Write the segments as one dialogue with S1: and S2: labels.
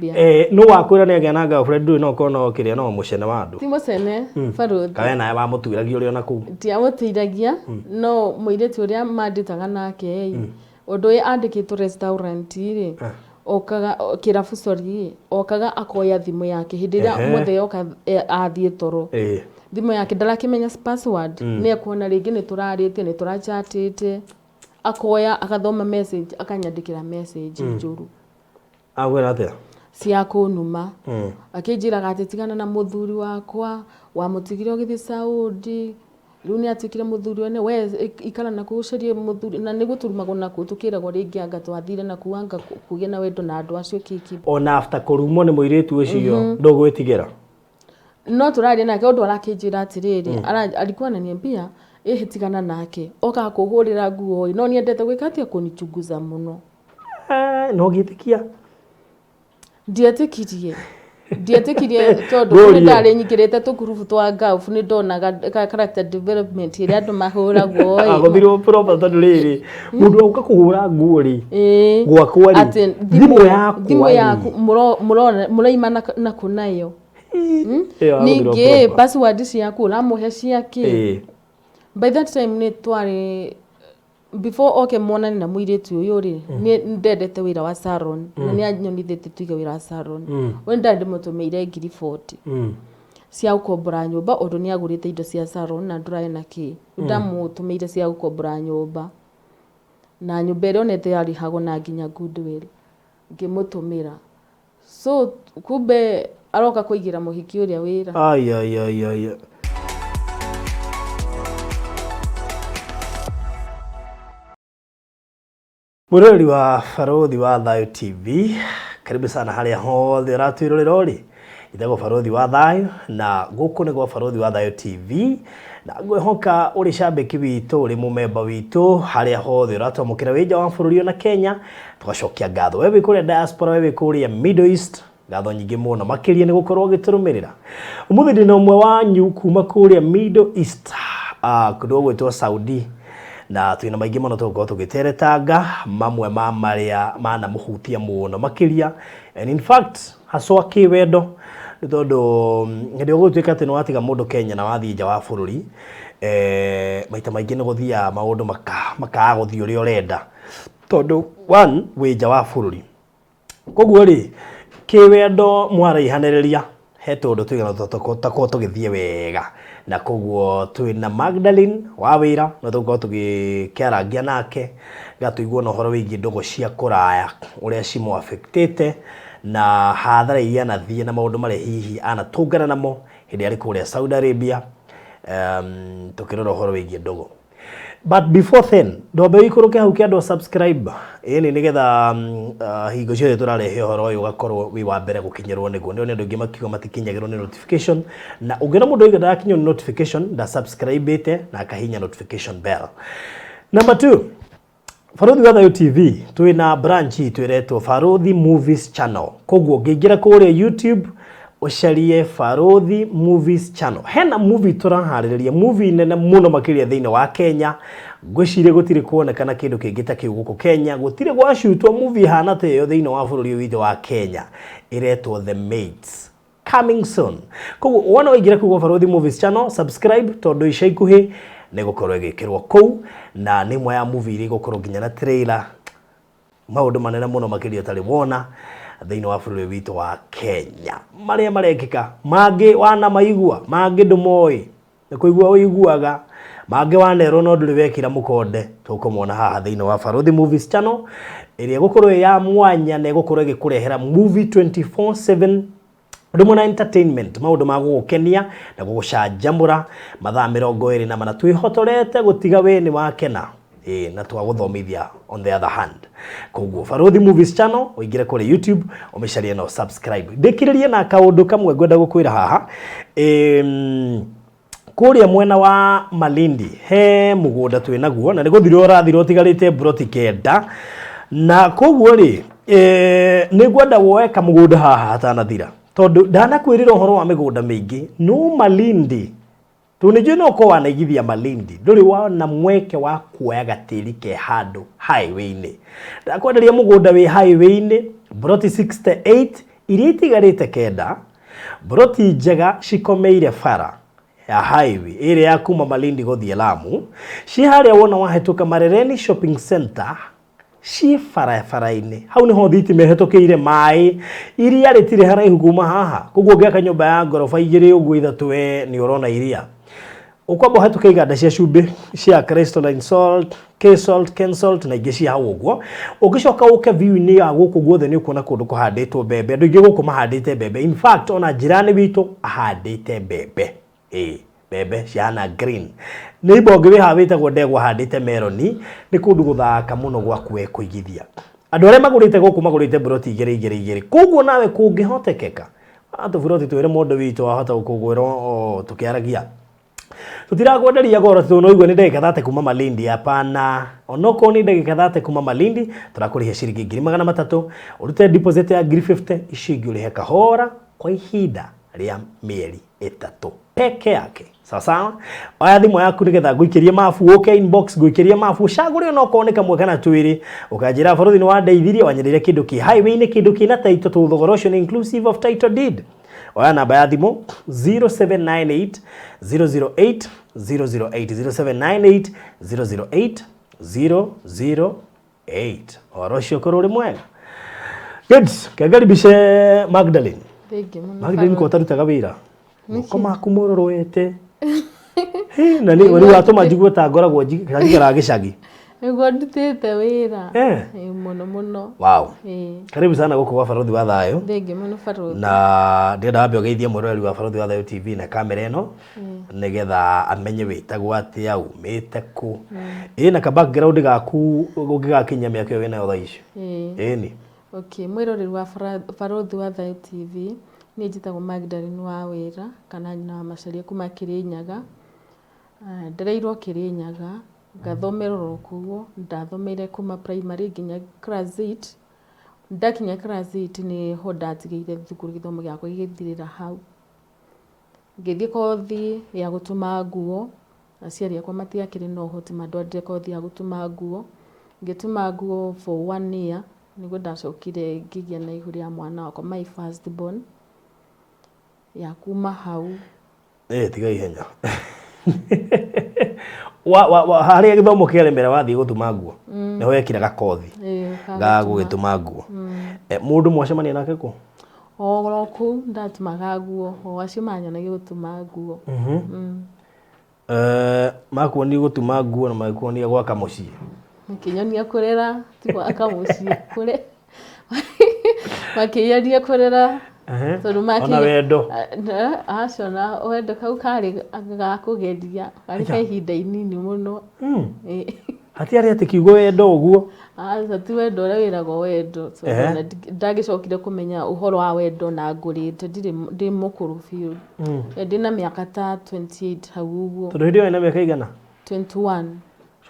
S1: Eh, nũ wakwĩra nĩ agĩa na girlfriend ndũĩ no ũkorwo no kĩrĩa no mũcene wa andũ
S2: Ti mũcene barũthi.
S1: Kawe nawe wamũtuĩragia ũrĩ ona kũu.
S2: Ndiamũteithagia no mũirĩtu ũrĩa mandĩtaga nake ĩ, ũndũ ũyũ andĩkĩtwo restaurant rĩ, okaga kĩrabu sorry ĩ, okaga akoya thimũ yake hĩndĩ ĩrĩa mothe yoka athiĩ toro. Thimũ yake ndarakĩmenya password, nĩ ekuona rĩngĩ nĩ tũrarĩtie, nĩ tũrachatĩte, akoya agathoma message akanyandĩkĩra message njũru.
S1: Akwĩra atĩa?
S2: Cia kũnuma. Akĩnjĩraga atĩ tigana na mũthuri wakwa, wamũtigire ũgĩthiĩ Saudi, rĩu nĩ atuĩkire mũthuri wene, we ikara nakũu ũcarie mũthuri, na nĩ gũturumagwo nakũu tũkĩragwo rĩngĩ anga twathire nakũu anga kũgĩa na wendo na andũ acio kĩ kĩ.
S1: Ona after kũrumwo nĩ mũirĩtu ũcio ndũgwĩtigĩra?
S2: No tũraria nake ũndũ arakĩnjĩra atĩrĩrĩ, alikuwa ananiambia ĩhĩ tigana nake, okaga kũhũrĩra nguo ĩ, no nĩendete gwĩka atĩa kũnichunguza mũno.
S1: Eh, no ngĩtĩkia.
S2: Ndietĩkirie. Ndietĩkirie tondũ
S1: Ngũrie.
S2: nĩ ndarĩ nyingĩrĩte tũkurubu twa Gulf nĩ ndonaga character development ĩrĩa andũ mahũragwo ĩ.
S1: Agũthirwo proper tondũ rĩrĩ mũndũ wa gũka kũhũra nguo rĩ
S2: Ĩĩ.
S1: gwakwa rĩ
S2: Atĩ
S1: thimũ yakwa
S2: thimũ
S1: rĩ.
S2: yaku mũraima na kũ nayo.
S1: Ĩyo agũthirwo
S2: Ningĩ
S1: proper.
S2: password ciaku ũramũhe ciakĩ.
S1: Ĩĩ.
S2: By that time nĩ twarĩ before oke monane na mũirĩtu ũyũ rĩ, niĩ ndendete wĩra wa salon na nĩ anyonithĩtie tuige wĩra wa salon. We ndarĩ ndĩmũtũmĩire ngiri 40 cia gũkombora nyũmba ũndũ nĩ agũrĩte indo cia salon na ndũrarĩ na kĩ. Ndamũtũmĩire cia gũkombora nyũmba na nyũmba ĩrĩa onete yarĩhagwo na nginya goodwill ngĩmũtũmĩra. So kumbe aroka kũigĩra mũhiki ũrĩa wĩra.
S1: Ai ai ai ai. Mwĩroreri wa Barũthi wa Thayũ TV, karibu sana harĩa hothe ũratwĩrorera ũrĩ. Njĩtagwo Barũthi wa Thayũ na gũkũ nĩ gwa Barũthi wa Thayũ TV na ngwĩhoka ũrĩ cambĩki witũ, ũrĩ mũmemba witũ harĩa hothe ũratwamũkĩra wĩ nja wa bũrũri ona Kenya. Tũgacokia ngatho we wĩ kũrĩa diaspora, we wĩ kũrĩa Middle East, ngatho nyingĩ mũno makĩria nĩ gũkorwo ũgĩtũrũmĩrĩra. Ũmũthĩ ndĩna ũmwe wanyu kuma kũrĩa Middle East, kũndũ gũgwĩtwo Saudi, na twĩna maingĩ mũno tũgũkorwo tũgĩteretanga, mamwe ma marĩa manamũhutia mũno makĩria, and in fact haswa kĩwendo, nĩ tondũ hĩndĩ ĩrĩa ũgũtuĩka atĩ nĩ watiga mũndũ Kenya na wathiĩ nja wa bũrũri, maita maingĩ nĩ gũthiaga maũndũ makaga gũthiĩ ũrĩa ũrenda. Tondũ one wĩ nja wa bũrũri, koguo rĩ kĩwendo mwaraihanĩrĩria he tũũndũ tũigana tũtakorwo tũgĩthiĩ wega, na koguo twĩna Magdalene wa wĩra na tũgũkorwo tũgĩkĩarangia nake nĩgetha tũigue ona ũhoro wĩgiĩ ndũgũ cia kũraya ũrĩa cimũ affect ĩte na hathara iria anathiĩ na maũndũ marĩa hihi anatũngana namo hĩndĩ ĩrĩa arĩ kũrĩa Saudi Arabia, tũkĩrora ũhoro wĩgiĩ ndũgũ. But before then, ndwambe ũikũrũke hau kĩandũ subscribe ĩni nĩgetha hingo ciothe tũrarehe ũhoro ũyũ ũgakorwo wĩ wa mbere gũkinyĩrwo nĩguo. Nĩo nĩ andũ aingĩ makiuga matikinyagĩrwo nĩ notification, na ũngĩona mũndũ oiga ndarakinyĩrwo nĩ notification nda subscribe ĩte na akahihinya notification bell. Number 2, Barũthi wa Thayũ TV twĩna branch itũ ĩretwo Barũthi Movies Channel. Koguo ũngĩingĩra kũrĩa YouTube ũcarie Barũthi Movies Channel. Hena movie tũraharĩrĩria, movie nene mũno makĩria thĩinĩ wa Kenya. Ngwĩciria gũtirĩ kuonekana kĩndũ kĩngĩ ta kĩu gũkũ Kenya. Gũtirĩ gwacutwo movie ĩhana ta ĩyo thĩinĩ wa bũrũri ũyũ witũ wa Kenya. Ĩretwo The Maids. Coming soon. Koguo wona waingĩra kũu gwa Barũthi Movies Channel, subscribe tondũ ica ikuhĩ nĩ gũkorwo ĩgĩkĩrwo kũu na nĩ ĩmwe ya movie iria igũkorwo nginya na trailer, maũndũ manene mũno makĩria ũtarĩ wona thĩinĩ wa bũrũri witũ wa Kenya. Marĩa marekĩka mangĩ wanamaigua, mangĩ ndũmoĩ, nĩ kũigua ũiguaga, mangĩ wanerwo no ndũrĩ wekĩra mũkonde, tũkũmona haha thĩinĩ wa Barũthi Movies Channel ĩrĩa ĩgũkorwo ĩ ya mwanya na ĩgũkorwo ĩgĩkũrehera movie 24/7 ũndũ ũmwe na entertainment, maũndũ ma gũgũkenia na gũgũcanjamũra mathaa 24 twĩhotorete gũtiga we nĩ wakena ĩĩ na twagũthomithia on the other hand. Koguo Barũthi Movies Channel ũingĩre kũrĩa YouTube ũmĩcarie na subscribe. Ndĩkĩrĩrie na kaũndũ kamwe ngwenda gũkwĩra haha. Kũrĩa mwena wa Malindi he mũgũnda twĩ naguo na nĩ gũthira ũrathira ũtigarĩte mburoti 9, na koguo rĩ nĩ ngwenda woe kamũgũnda haha hatanathira, tondũ ndanakwĩrĩra ũhoro wa mĩgũnda mĩingĩ no Malindi tondũ nĩ njũĩ no ũkorwo wanaigithia Malindi ndũrĩ wona mweke wa kuoya gatĩri ke handũ highway-inĩ. Ndakwenderia mũgũnda wĩ highway-inĩ mburoti 68 Iria itigarĩte kenda, mburoti njega cikomeire bara ya highway ĩrĩa ya kuma Malindi gũthiĩ Lamu, ciĩ harĩa wona wahĩtũka Marereni Shopping Center, ciĩ barabara-inĩ. Hau nĩho thitima ĩhĩtũkĩire, maĩ, iria rĩtirĩ haraihu kuma haha. Koguo ũngĩaka nyũmba ya ngoroba igĩrĩ ũguo ithatũ we nĩ ũrona iria. Ũkwamba ũhetũke iganda cia cumbĩ cia Crystalline Salt, K-Salt, Ken-Salt na ingĩ cia hau ũguo. Ũngĩcoka ũke view-inĩ ya gũkũ guothe nĩ ũkuona kũndũ kũhandĩtwo mbembe. Andũ aingĩ gũkũ mahandĩte mbembe. In fact ona njirani witũ ahandĩte mbembe. Ĩĩ, mbembe cihana green. Neighbor ũngĩ wĩ haha wĩtagwo Ndegwa ahandĩte meroni. Nĩ kũndũ gũthaka mũno gwa we kũigithia. Andũ arĩa magũrĩte gũkũ magũrĩte mburoti igĩrĩ igĩrĩ igĩrĩ. Koguo nawe kũngĩhotekeka, tũburoti twĩrĩ mũndũ witũ wahota gũkũgwĩra o tũkĩaragia. Tũtirakwenderia goro tondũ no igue nĩ ndagĩka 30 kuma Malindi. Hapana, onokorwo nĩ ndagĩka 30 kuma Malindi, tũrakũrĩhia ciringi 300,000, ũrute deposit ya 50,000, icio ingĩ ũrĩhe kahora kwa ihinda rĩa mĩeri 3 peke yake. Sawa sawa, oya thimũ yaku nĩgetha ngũikĩrie mabu, ũke inbox ngũikĩrie mabu, ũcagũre onokorwo nĩ kamwe kana twĩrĩ, ũkanjĩra bũrũri nĩ wandeithirie, wanyendeire kĩndũ kĩ highway-inĩ, kĩndũ kĩna title, tondũ thogora ũcio nĩ inclusive of title deed. Oya namba ya thimũ 0798 008 008, 0798 008 008. Ũhoro ũcio ũkorwo ũrĩ mwega. Good, kengaribishe Magdalene.
S2: Thengiũ mũno.
S1: Magdalene, ko ũtarutaga wĩra? Moko maku mororoete. Hĩ, na nĩ rĩu watũma njigue ta ngoragwo njikaraga gĩcagi.
S2: Nĩguo ndutĩte wĩra.
S1: Eh.
S2: Ĩĩ, mũno mũno.
S1: Wow.
S2: Ĩĩ.
S1: Karibu sana gũkũ gwa Barũthi wa Thayũ.
S2: Thengiũ mũno barũthi.
S1: Na ndĩrenda wambe ũgeithie mwĩroreri wa Barũthi wa Thayũ TV na kamera ĩno nĩgetha amenye wĩtagwo atĩa, umĩte kũ. Ĩ na ka background gaku ũngĩgakinyia mĩaka ĩyo wĩnayo thaa ici.
S2: Ĩĩ.
S1: Ĩni.
S2: Okay, mwĩroreri wa Barũthi wa Thayũ TV, niĩ njĩtagwo Magdalene wa Wĩra kana nyina wa Macharia kuma Kĩrĩnyaga. Ndereirwo Kĩrĩnyaga, ngathomera oro kũu, ndathomeire kuma primary nginya class 8. Ndakinya class 8 nĩho ndatigĩire thukuru, gĩthomo gĩakwa gĩgĩthirĩra hau. Ngĩthiĩ kothi ya gũtuma nguo, aciari akwa matiakĩrĩ na ũhoti mandwarire kothi ya gũtuma nguo. Ngĩtuma nguo for one year, nĩguo ndacokire ngĩgĩa na ihu rĩa mwana wakwa, my first born. Ya kuma hau.
S1: Ĩ tiga ihenya. Wa wa wa harĩa gĩthomo kĩaremera wathiĩ gũtuma nguo. Nĩho wekire gakothi
S2: Ĩĩ,
S1: ga
S2: ga gũtuma.
S1: Gũgĩtuma nguo. Mũndũ mwacemania nake kũ?
S2: Oro kũu ndatumaga nguo, o acio manyonagia gũtuma nguo.
S1: Makuonia gũtuma nguo na magĩkuonia gwaka mũciĩ.
S2: Makĩnyonia kũrera, ti gwaka mũciĩ, kũre makĩnyonia kũrera tondũ
S1: Ona wendo.
S2: Aca, na wendo kau karĩ ga kũgeria, karĩ ka ihinda inini mũno. Ĩĩ.
S1: Hatiarĩ atĩ kiugo wendo ũguo.
S2: Aca, ti wendo ũrĩa wĩragwo wendo, tondũ ona ndagĩcokire kũmenya ũhoro wa wendo na ngũrĩte, ndirĩ ndĩ mũkũrũ biũ. Ndĩna mĩaka ta 28 hau ũguo.
S1: Tondũ hĩndĩ ĩyo ĩna mĩaka igana?
S2: 21.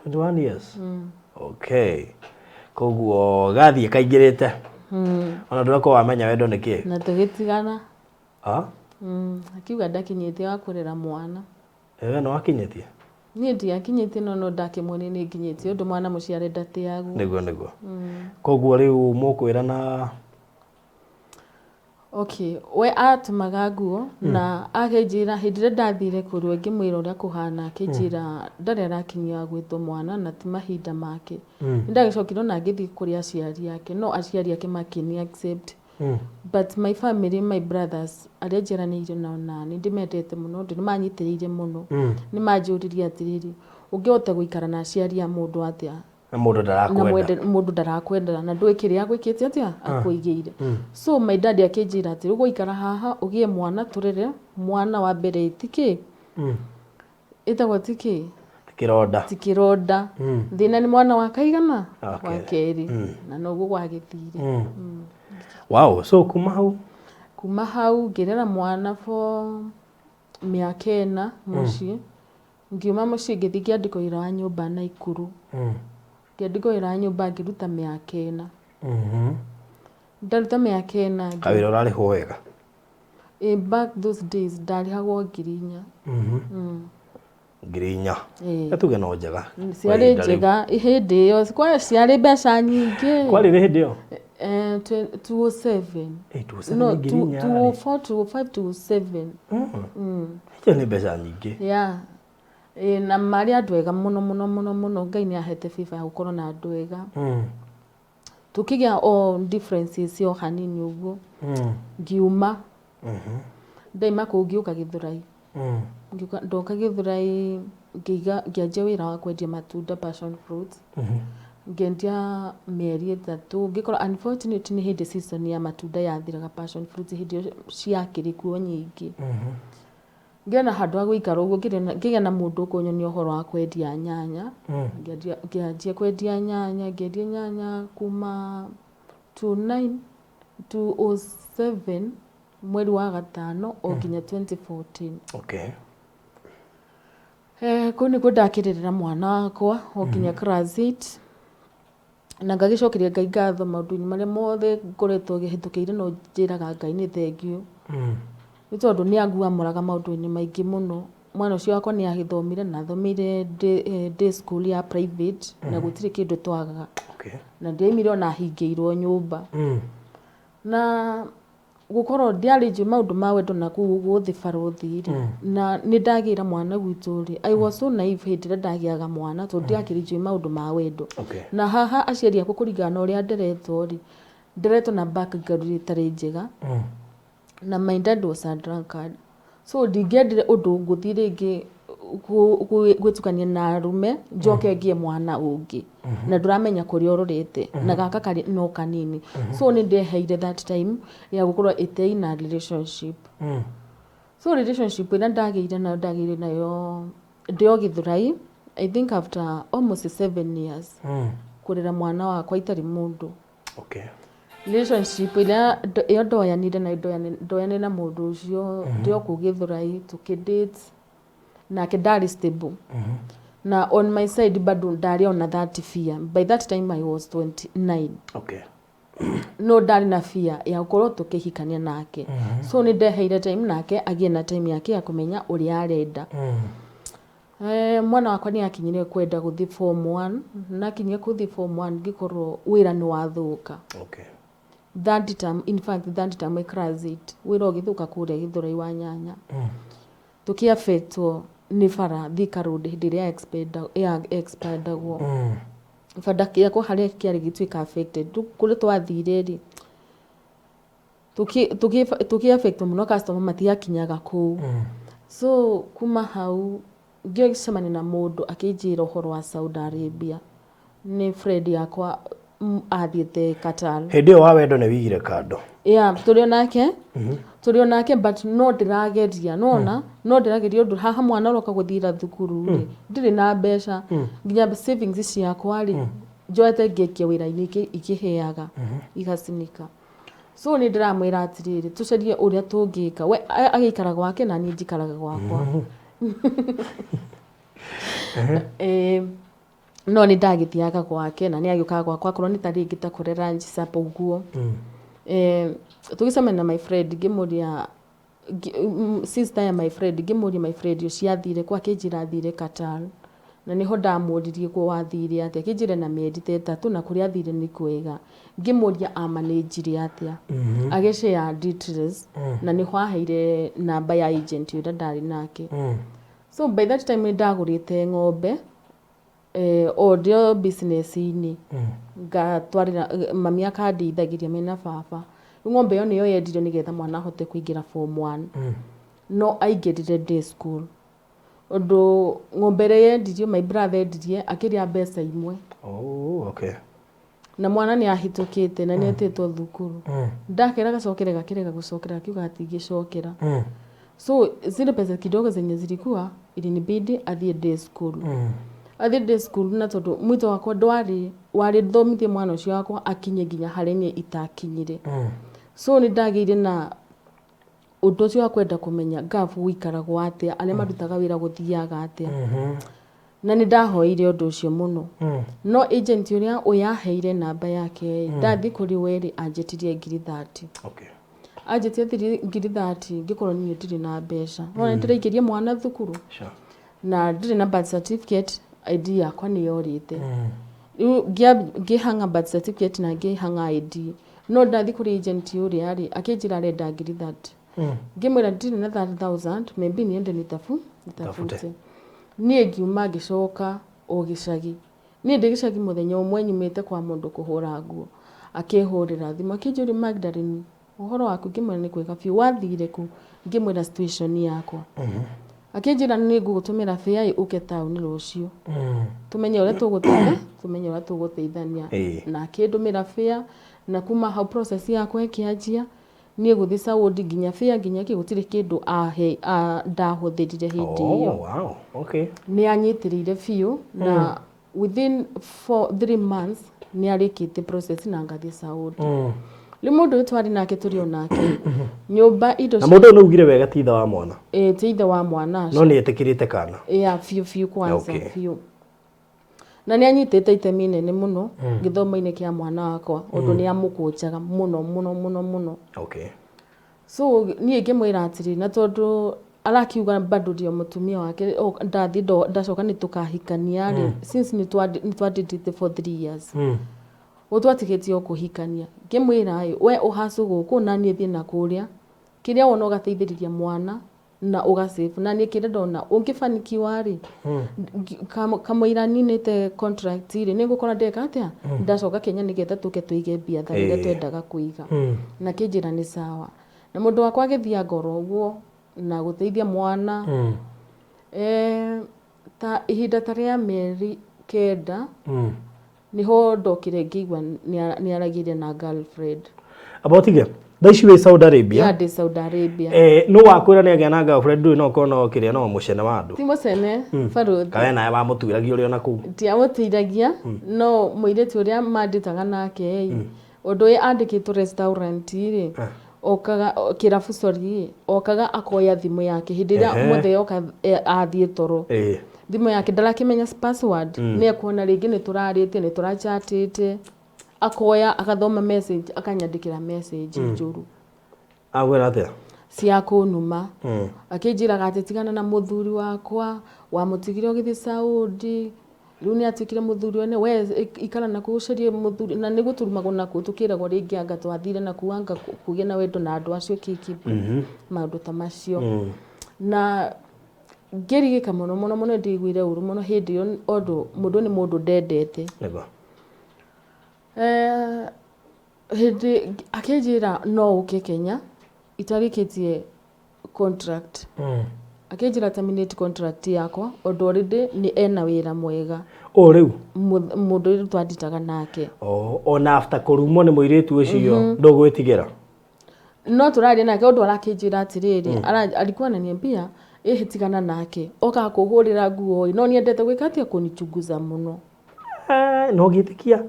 S1: 21 years. Okay. Koguo gathiĩ kaingĩrĩte. Ona ndũrakorwo wamenya wendo nĩ kĩĩ.
S2: Na tũgĩtigana.
S1: Ah?
S2: Akiuga ndakinyĩtie wa kũrera mwana.
S1: We nĩ wakinyĩtie?
S2: Niĩ ndiakinyĩtie, no no ndakĩmuonia nĩ nginyĩtie ũndũ mwana mũciare ndatĩagwo.
S1: Nĩguo nĩguo. Koguo rĩu mũkwĩrana?
S2: Okay, we atũmaga nguo na akĩnjĩra hĩndĩ ĩrĩa ndathire kũrĩ we ngĩmwĩra ũrĩa kũhana, akĩnjĩra ndarĩ arakinyia gwĩtwo mwana na ti mahinda make. Nĩ ndagĩcokire ona ngĩthiĩ kũrĩ aciari ake, no aciari ake makĩni accept. But my family, my brothers arĩa njiaranĩirio nao na nĩ ndĩmendete mũno ũndũ nĩ manyitĩrĩire mũno. Nĩ manjũririe atĩrĩrĩ, ũngĩhota gũikara na aciari a mũndũ atĩa?
S1: Na mũndũ
S2: Na
S1: ndarakwenda.
S2: Mũndũ ndarakwenda na ndũĩ kĩrĩa agwĩkĩte atĩa akũigĩire. So my dad akĩnjĩra atĩ ũgũikara haha ũgĩe mwana, tũrere mwana wa mbere, ti kĩ ĩtagwo ti kĩ
S1: Kĩronda.
S2: Ti kĩronda. Thĩna nĩ mwana wa kaigana?
S1: Wa
S2: Wa
S1: kerĩ.
S2: kerĩ. Na noguo gwagĩthire.
S1: Wow, so kuma hau?
S2: Kuma hau ngĩrera mwana for mĩaka 4 mũciĩ. Ngiuma mũciĩ ngĩthiĩ ngĩandĩkwo wĩra wa nyũmba Naikuru. Ngĩandĩkwo wĩra wa nyũmba ngĩruta mĩaka 4. Ndaruta mĩaka 4
S1: Kawĩra ũrarĩhwo wega?
S2: Back those days ndarĩhagwo 4,000.
S1: 4,000.
S2: Ĩĩ.
S1: Tuge no njega.
S2: Ciarĩ njega hĩndĩ ĩyo, kwa ciarĩ mbeca nyingĩ.
S1: Kwarĩ hĩndĩ ĩyo?
S2: 207.
S1: 207
S2: No,
S1: 4,000 rĩ.
S2: 204, 205, 207.
S1: Icio nĩ mbeca nyingĩ.
S2: Yeah. Ĩ, na marĩ andũ ega mũno mũno mũno mũno. Ngai nĩ ahete favor ya gũkorwo na andũ ega. Tũkĩgĩa o differences o hanini ũguo, ngiuma. Ndaima kũu ngĩũka Gĩthũrai. Ngĩũka, ndoka Gĩthũrai ngĩiga, ngĩanjia wĩra wa kwendia matunda, passion fruits. Ngĩendia mĩeri 3, ngĩkora unfortunately nĩ hĩndĩ season ya matunda yathiraga, passion fruits hĩndĩ ĩyo ciakĩrĩ kuo nyingĩ. Ngĩona handũ ha gũikara ũguo, ngĩgĩa na mũndũ ũkũnyonia ũhoro wa kwendia nyanya. Ngĩanjia kwendia nyanya, ngĩendia nyanya kuma 29 207 mweri wa gatano o nginya 2014. Kũu nĩkuo ndakĩrĩrĩra mwana wakwa o nginya class 8, na ngagĩcokeria Ngai ngatho maũndũ-inĩ marĩa mothe ngoretwo hĩtũkĩire, no njĩraga Ngai nĩ thengiũ, nĩ tondũ nĩ anguamũraga maũndũ-inĩ maingĩ mũno. Mwana ũcio wakwa nĩ agĩthomire na athomire day school ya private, na gũtirĩ kĩndũ twagaga. Na ndiaimire ona hingĩirwo nyũmba. Na gũkorwo ndiarĩ njũĩ maũndũ ma wendo na kũu ũguo thĩ barothi rĩ, na nĩ ndagĩra mwana gwitũ rĩ, I was so naive hĩndĩ ĩrĩa ndagĩaga mwana, tondũ ndiakĩrĩ njũĩ maũndũ ma wendo. Na haha aciari akwa, kũringana na ũrĩa nderetwo rĩ, nderetwo na background ĩtarĩ njega, na my dad was a drunkard, so ndingĩendire ũndũ ngũthiĩ rĩngĩ gwĩtukania na arũme njoke ngĩe mwana ũngĩ na ndũramenya kũrĩa ũrorete na gaka karĩ no kanini. So nĩ ndeheire that time ya gũkorwo ĩtĩ na relationship. So relationship ĩrĩa ndagĩire nayo, ndagĩire nayo ndĩ o Gĩthũrai, I think after almost 7 years kũrera mwana wakwa itarĩ mũndũ. Relationship ĩrĩa ĩyo ndoyanire nayo, ndoyanire na mũndũ ũcio ndĩ o kũu Gĩthũrai, tũkĩ-date nake, ndarĩ stable, na on my side bado ndarĩ ona that fear. By that time I was 29. No ndarĩ na fear ya gũkorwo tũkĩhikania nake, so nĩ ndeheire time nake agĩe na time yake ya kũmenya ũrĩa arenda. Mwana wakwa nĩ akinyire kwenda gũthiĩ form 1, na akinyire gũthiĩ form 1 ngĩkorwo wĩra nĩ wathũka. Third term, in fact third term class 8, wĩra ũgĩthũka kũrĩa Gĩthũrai wa nyanya. Tũkĩafectwo nĩ bara Thika Road hĩndĩ ĩrĩa ya expandagwo. Banda gĩakwa harĩa kĩarĩ gĩtuĩka affected. Rĩu kũrĩa twathire rĩ, tũkĩ affectwo mũno, customer matiakinyaga kũu. So kuma hau ngĩcemania na mũndũ akĩnjĩra ũhoro wa Saudi Arabia, nĩ friend yakwa athiĩte Qatar.
S1: Hĩndĩ ĩyo wa wendo nĩ wigire kando?
S2: Yeah, tũrĩ onake, but no ndĩrageria nona no ndĩrageria ũndũ haha mwana ũroka gũthira thukuru rĩ, ndirĩ na mbeca, nginya savings ciakwa rĩ, njoete ngĩkia wĩra-inĩ ikĩhĩaga igacinika. So nĩ ndĩramwĩra atĩrĩrĩ, tũcarie ũrĩa tũngĩka. We agĩikara gwake na niĩ njikaraga gwakwa. No nĩ ndagĩthiaga gwake na nĩ agĩũkaga gwakwa akorwo nĩ ta rĩngĩ ta kũrĩa lunch, supper ũguo. Tũgĩcemania na my friend, ngĩmũria sister ya my friend, ngĩmũria my friend ũcio athire kũ, akĩnjĩra athire Qatar, na nĩho ndamũririe kũ wathire atĩa, akĩnjĩra na mĩeri ta 3 na kũrĩa athire nĩ kwega. Ngĩmũria amanĩnjire atĩa, agĩshare details, na nĩho aheire namba ya agent ũrĩa ndarĩ nake. So by that time nĩ ndagũrĩte ng'ombe, o ndĩo business-inĩ ngatwarĩra mami, akandeithagĩria mena baba. Rĩu ng'ombe ĩyo nĩyo yendirio nĩgetha mwana ahote kũingĩra form 1, no aingĩrire day school. Ũndũ ng'ombe ĩrĩa yendirio, my brother endirie akĩrĩa mbeca imwe. Na mwana nĩ ahĩtũkĩte na nĩ etĩtwo thukuru. Ndakera gacokere, gakĩrega gũcokera, akiuga atingĩcokera. So zile pesa kidogo zenye zilikuwa, ilinibidi athiĩ day school, athiĩ day school, na tondũ mwito wakwa ndwarĩ warĩ thomithie mwana ũcio wakwa akinye nginya harĩa niĩ itakinyire. So nĩ ndagĩire na ũndũ ũcio wa kwenda kũmenya Gulf gũikaragwo atĩa, arĩa marutaga wĩra gũthiaga atĩa, na nĩ ndahoire ũndũ ũcio mũno. No agent ũrĩa ũyaheire namba yake, ndathiĩ kũrĩ we rĩ, anjĩtirie 30,000. Anjĩtie 30,000, ngĩkorwo niĩ ndirĩ na mbeca, no nĩ ndĩraingĩria mwana thukuru. Na ndirĩ na birth certificate, ID yakwa nĩ yorĩte. Rĩu ngĩhanga birth certificate na ngĩhanga ID. No ndathiĩ kũrĩ agent ũrĩa rĩ, akĩnjĩra arenda ngiri 30. Ngĩmwĩra ndirĩ na 30,000, maybe niende nitafute.
S1: Tafute.
S2: Niĩ ngiuma ngĩcoka o gĩcagi. Niĩ ndĩ gĩcagi mũthenya ũmwe nyumĩte kwa mũndũ kũhũra nguo, akĩhũrĩra thimũ akĩnjũria, Magdalene, ũhoro waku? Ngĩmwĩra nĩ kwega biũ. Wathire kũ? Ngĩmwĩra situation yakwa. Akĩnjĩra nĩ ngũgũtũmĩra fare ũke taũni rũciũ, tũmenye ũrĩa tũgũteitha, tũmenye ũrĩa tũgũteithania. Na akĩndũmĩra fare, na kuma hau process yakwa ĩkĩanjia. Niĩ gũthiĩ Saudi, nginya fare, nginya kĩ, gũtirĩ kĩndũ ahe ndahũthĩrire hĩndĩ ĩyo.
S1: Oh, wow. Okay.
S2: Nĩ anyitĩrĩire biũ, na within 3 months nĩ arĩkĩtie process na ngathiĩ Saudi. Rĩu mũndũ ũyũ twarĩ nake, tũrĩ o nake nyũmba indo
S1: Na mũndũ ũyũ nĩ ugire wega ti ithe wa mwana?
S2: Ĩ, ti ithe wa mwana.
S1: No nĩ etĩkĩrĩte kana?
S2: Ya, biũ biũ kwanza. Biũ, na nĩ anyitĩte itemi inene mũno gĩthomo-inĩ kĩa mwana wakwa, ũndũ nĩ amũkũnjaga mũno mũno mũno mũno. So niĩ ngĩmwĩra atĩrĩ, na tondũ arakiuga bado ndio mũtumia wake, o, ndathiĩ ndacoka nĩ tũkahikania rĩ, since nĩ twandĩtĩte for 3 years, gũtwatigĩtie o kũhikania, ngĩmwĩra ĩ, we ũhacũ gũkũ na niĩ thiĩ na kũrĩa, kĩrĩa wona ũgateithĩrĩria mwana na ũgasave, na niĩ kĩrĩa ndona ũngĩbanikiwa rĩ, kamũira ninĩte contract rĩ, nĩ ngũkora ndeka atĩa ndacoka Kenya, nĩgetha tũke tũige biathara ĩrĩa twendaga kũiga. Na kĩnjĩra nĩ sawa, na mũndũ wakwa agĩthianga oro ũguo na gũteithia mwana. Ta ihinda ta rĩa mĩeri 9 niho ndokire ngĩigua nĩ aragĩire na girlfriend.
S1: Amba ũtige, thaa ici wĩ Saudi Arabia?
S2: Ya, ndĩ Saudi Arabia.
S1: Nũ wakwĩra nĩ agĩa na girlfriend? Ndũĩ no ũkorwo no kĩrĩa no mũcene wa andũ.
S2: Ti mũcene, barũthi.
S1: Kawe nawe wamũtuĩragia ũrĩ ona kũu?
S2: Ndiamũteithagia, no mũirĩtu ũrĩa mandĩtaga nake ĩ, ũndũ ũyũ andĩkĩtwo restaurant rĩ, okaga kĩrabu, sorry, okaga akoya thimũ yake hĩndĩ ĩrĩa mũthee oka, athiĩ toro. Thimũ yake ndarakĩmenya password, nĩ ekuona rĩngĩ nĩ tũrarĩtie, nĩ tũrachatĩte, akoya agathoma message, akanyandĩkĩra message njũru.
S1: Agwĩra atĩa?
S2: Cia kũnuma. Akĩnjĩraga atĩ tigana na mũthuri wakwa, wamũtigire ũgĩthiĩ Saudi, rĩu nĩ atuĩkire mũthuri wene, we ikara na kũu ũcarie mũthuri. Na nĩ gũturumagwo na kũu, tũkĩragwo rĩngĩ anga twathire na kũu, anga kũgĩa na wendo na andũ acio, kĩkĩ, maũndũ ta macio. Na ngĩrigĩka mũno mũno mũno, ndiguire ũru mũno hĩndĩ ĩyo, ũndũ mũndũ nĩ mũndũ ndendete. Hĩndĩ akĩnjĩra no ũke Kenya itarĩkĩtie contract, akĩnjĩra terminate contract yakwa, ũndũ already nĩ ena wĩra mwega.
S1: O rĩu?
S2: Mũndũ ũrĩa twanditaga nake.
S1: Oh, ona after kũrumwo nĩ mũirĩtu ũcio ndũgwĩtigĩra?
S2: No tũraria nake, ũndũ arakĩnjĩra atĩrĩrĩ, alikuwa ananiambia ĩhĩ tigana nake, okaga kũhũrĩra nguo ĩ, no niendete gwĩka atĩa, kũnichunguza mũno.
S1: No gĩtĩkia?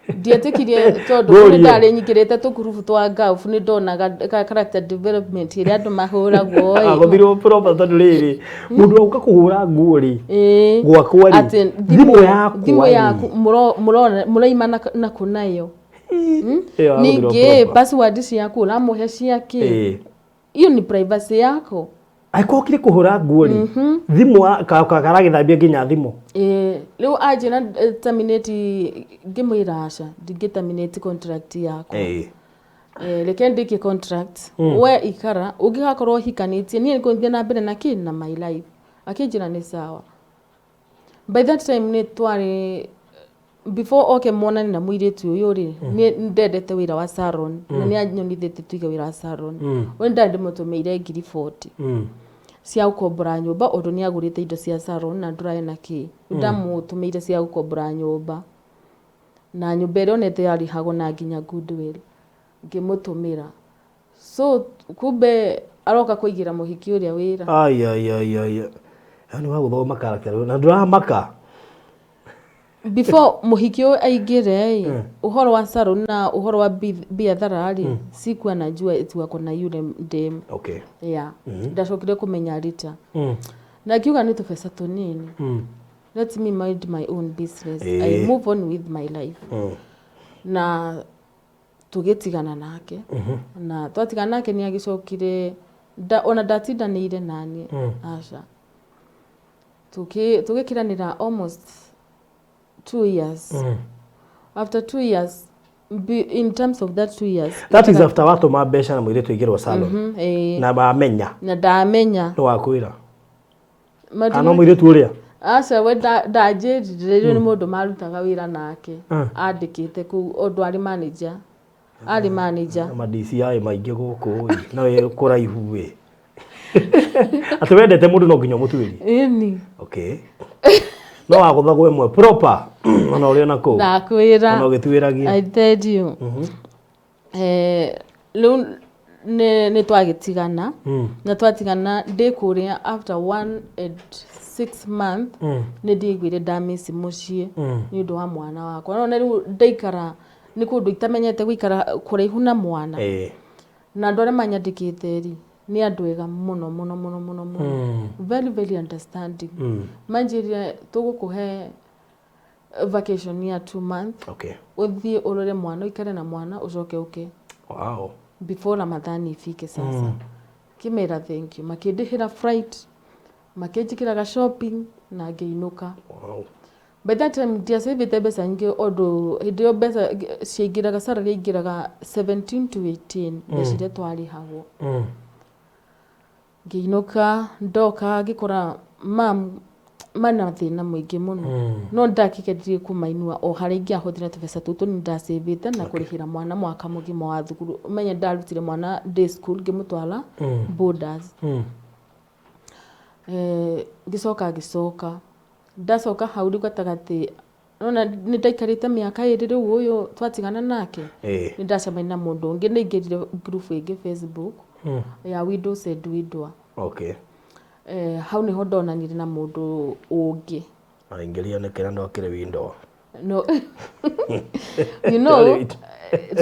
S2: Ndietĩkirie tondũ
S1: Ngũrie.
S2: nĩ ndarĩ nyingĩrĩte tũkurubu twa Gulf, nĩ ndonaga character development ĩrĩa andũ mahũragwo ĩ.
S1: Agũthirwo proper, tondũ rĩrĩ, mũndũ wa gũka kũhũra nguo rĩ, gwakwa rĩ,
S2: atĩ
S1: thimũ yakwa
S2: thimũ
S1: rĩ.
S2: Yaku mũraima na kũ nayo?
S1: Ĩyo agũthirwo
S2: Ningĩ
S1: proper.
S2: Password ciaku ũramũhe ciakĩ? Hiyo ni privacy yako.
S1: Angĩkorwo okire kũhũra nguo rĩ, thimũ karagĩthambia nginya thimũ.
S2: Ĩĩ, rĩu anjĩra terminate, ngĩmwĩra aca, ndingĩ terminate contract yakwa. Reke ndĩkie contract, we ikara ũngĩgakorwo ũhikanĩtie, niĩ ngũthiĩ na mbere na kĩ na my life. Akĩnjĩra nĩ sawa. By that time nĩ twarĩ, before oke monane na mũirĩtu ũyũ rĩ, nĩ ndendete wĩra wa salon, na nĩ anyonithĩtie tuige wĩra wa salon. We ndarĩ ndĩmũtũmĩire ngiri 40 cia gũkombora nyũmba, ũndũ nĩ agũrĩte indo cia salon na ndũrae na kĩ, ndamũtũmĩire cia gũkombora nyũmba, na nyũmba ĩrĩa onete yarĩhagwo na nginya goodwill ngĩmũtũmĩra. So kumbe aroka kũigĩra mũhiki ũrĩa wĩra.
S1: Ai ai ai ai, nĩ wa gũthoma character na ndũramaka.
S2: Before mũhiki ũyũ aingĩre ĩ, ũhoro wa salon na ũhoro wa biathara rĩ, sikuwa najua eti wako na yule dem. Yeah, ndacokire kũmenya rita na ngiuga nĩ tũbeca tũnini, let me mind my own business. I move on with my life. Na tũgĩtigana nake, na twatigana nake nĩ agĩcokire ona ndatindanĩire naniĩ, aca. Tũgĩkiranĩra almost 2 years. After 2 years, in terms of that 2 years.
S1: That is after watũma mbeca na mũirĩtu aingĩrwo salon.
S2: Ĩĩ.
S1: Na mamenya.
S2: Na ndamenya.
S1: Nĩ wakwĩra kana no mũirĩtu ũrĩa?
S2: Aca, we ndanjĩrire. Rĩu nĩ mũndũ marutaga wĩra nake. Andĩkĩte kũu ũndũ arĩ manager, arĩ manager.
S1: Na ma DCI maingĩ gũkũ ĩ, na wĩ kũraihu ĩ, atĩ wendete mũndũ no nginya ũmũtuĩrie?
S2: Ĩni.
S1: Okay, no wagũthagwo ĩmwe proper ona ũrĩ ona kũu.
S2: Ndakwĩra.
S1: Ona ũgĩtuĩragia.
S2: I tell you. Rĩu nĩ twagĩtigana. Na twatigana ndĩ kũrĩa, after 1 and 6 month, nĩ ndĩiguire ndamici mũciĩ nĩ ũndũ wa mwana wakwa. Nona rĩu ndaikara nĩ kũndũ itamenyete gũikara kũraihu na mwana. Na andũ arĩa manyandĩkĩte rĩ, nĩ andũ ega mũno mũno mũno mũno mũno, very very understanding. Manjĩrire, "Tũgũkũhe vacation ya 2 month, ũthiĩ ũrore mwana, ũikare na mwana, ũcoke ũke before Ramadhani ifike." Sasa kĩmera, thank you. Makĩndĩhĩra flight, makĩnjĩkĩraga shopping na ngĩinũka. By that time ndiacĩvĩte mbeca nyingĩ, ũndũ hĩndĩ ĩyo mbeca ciaingĩraga, salary yaingĩraga 17 to 18, mbeca iria twarĩhagwo. Ngĩinũka, ndoka ngĩkora mam mana thĩna mũingĩ mũno. No ndakĩgeririe kũmainua o harĩa ingĩahotire tũbeca tũtũ nĩ ndacĩvĩte na kũrĩhĩra mwana mwaka mũgima wa thukuru. Ũmenye ndarutire mwana day school, ngĩmũtwara borders. Ngĩcoka ngĩcoka, ndacoka hau rĩu gatagatĩ, nona nĩ ndaikarĩte mĩaka 2 rĩu ũyũ twatigana nake. Nĩ ndacemania na mũndũ ũngĩ, nĩ ingĩrire group ĩngĩ Facebook ya Widows and Widower. Hau nĩho ndonanire na mũndũ ũngĩ.
S1: Aingĩria nĩ kĩrĩa ndokĩrĩ window.
S2: No, you know,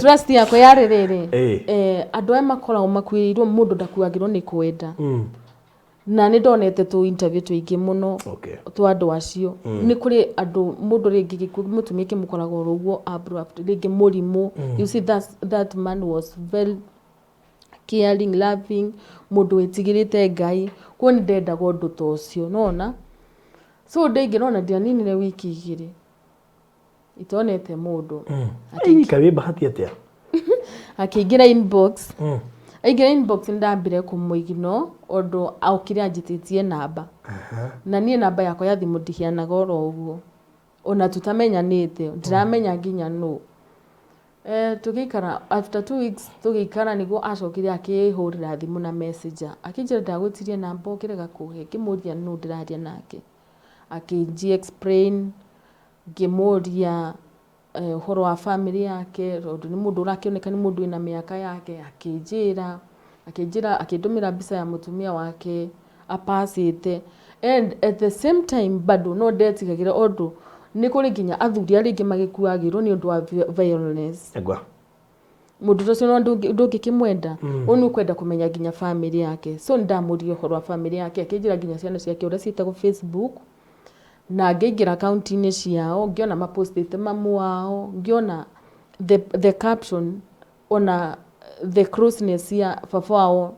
S2: trust yakwa yarĩ rĩrĩ, andũ aya makoragwo makuĩrĩirwo, mũndũ ndakuagĩrwo nĩ kwenda. Na nĩ ndonete tũ interview tũingĩ mũno twa andũ acio. Nĩ kũrĩ andũ, mũndũ rĩngĩ gĩkuũ mũtumia kĩmũkoraga oro ũguo abrupt, rĩngĩ mũrimũ. You see, that man was very caring, loving, mũndũ wĩtigĩrĩte Ngai. Kuo nĩ ndendaga ũndũ ta ũcio nona. So ndaingĩra, ona ndianinire wiki 2 itonete mũndũ.
S1: Ai, kaĩ wĩ bahati atĩa?
S2: Akĩingĩra inbox. Aingĩra inbox, nĩ ndambire kũmũigno ũndũ okire anjĩtĩtie namba. Na niĩ namba yakwa ya thimũ ndihianaga oro ũguo, ona tutamenyanĩte ndiramenya nginya nũ. Tũgĩikara, after 2 weeks tũgĩikara, nĩguo acokire akĩhũrĩra thimũ na messenger, akĩnjĩra, "Ndagũtirie namba ũkĩrega kũhe." Ngĩmũria nũ ndĩraria nake, akĩnji explain. Ngĩmũria ũhoro wa family yake, tondũ nĩ mũndũ ũrakĩoneka nĩ mũndũ wĩna mĩaka yake. Akĩnjĩra, akĩndũmĩra mbica ya mũtumia wake apacĩte. And at the same time bado no ndetigagĩra, ũndũ nĩ kũrĩ nginya athuri arĩa aingĩ magĩkuagĩrwo nĩ ũndũ wa violence.
S1: Egwa.
S2: Mũndũ ũcio no ndũngĩkĩmwenda, ũyũ nĩ ũkwenda kũmenya nginya family yake. So nĩ ndamũria ũhoro wa family yake, akĩnjĩra nginya ciana ciake ũrĩa ciĩtagwo Facebook, na ngĩingĩra akaunti-inĩ ciao, ngĩona mapostĩte mamu wao, ngĩona the caption, ona the closeness ya baba wao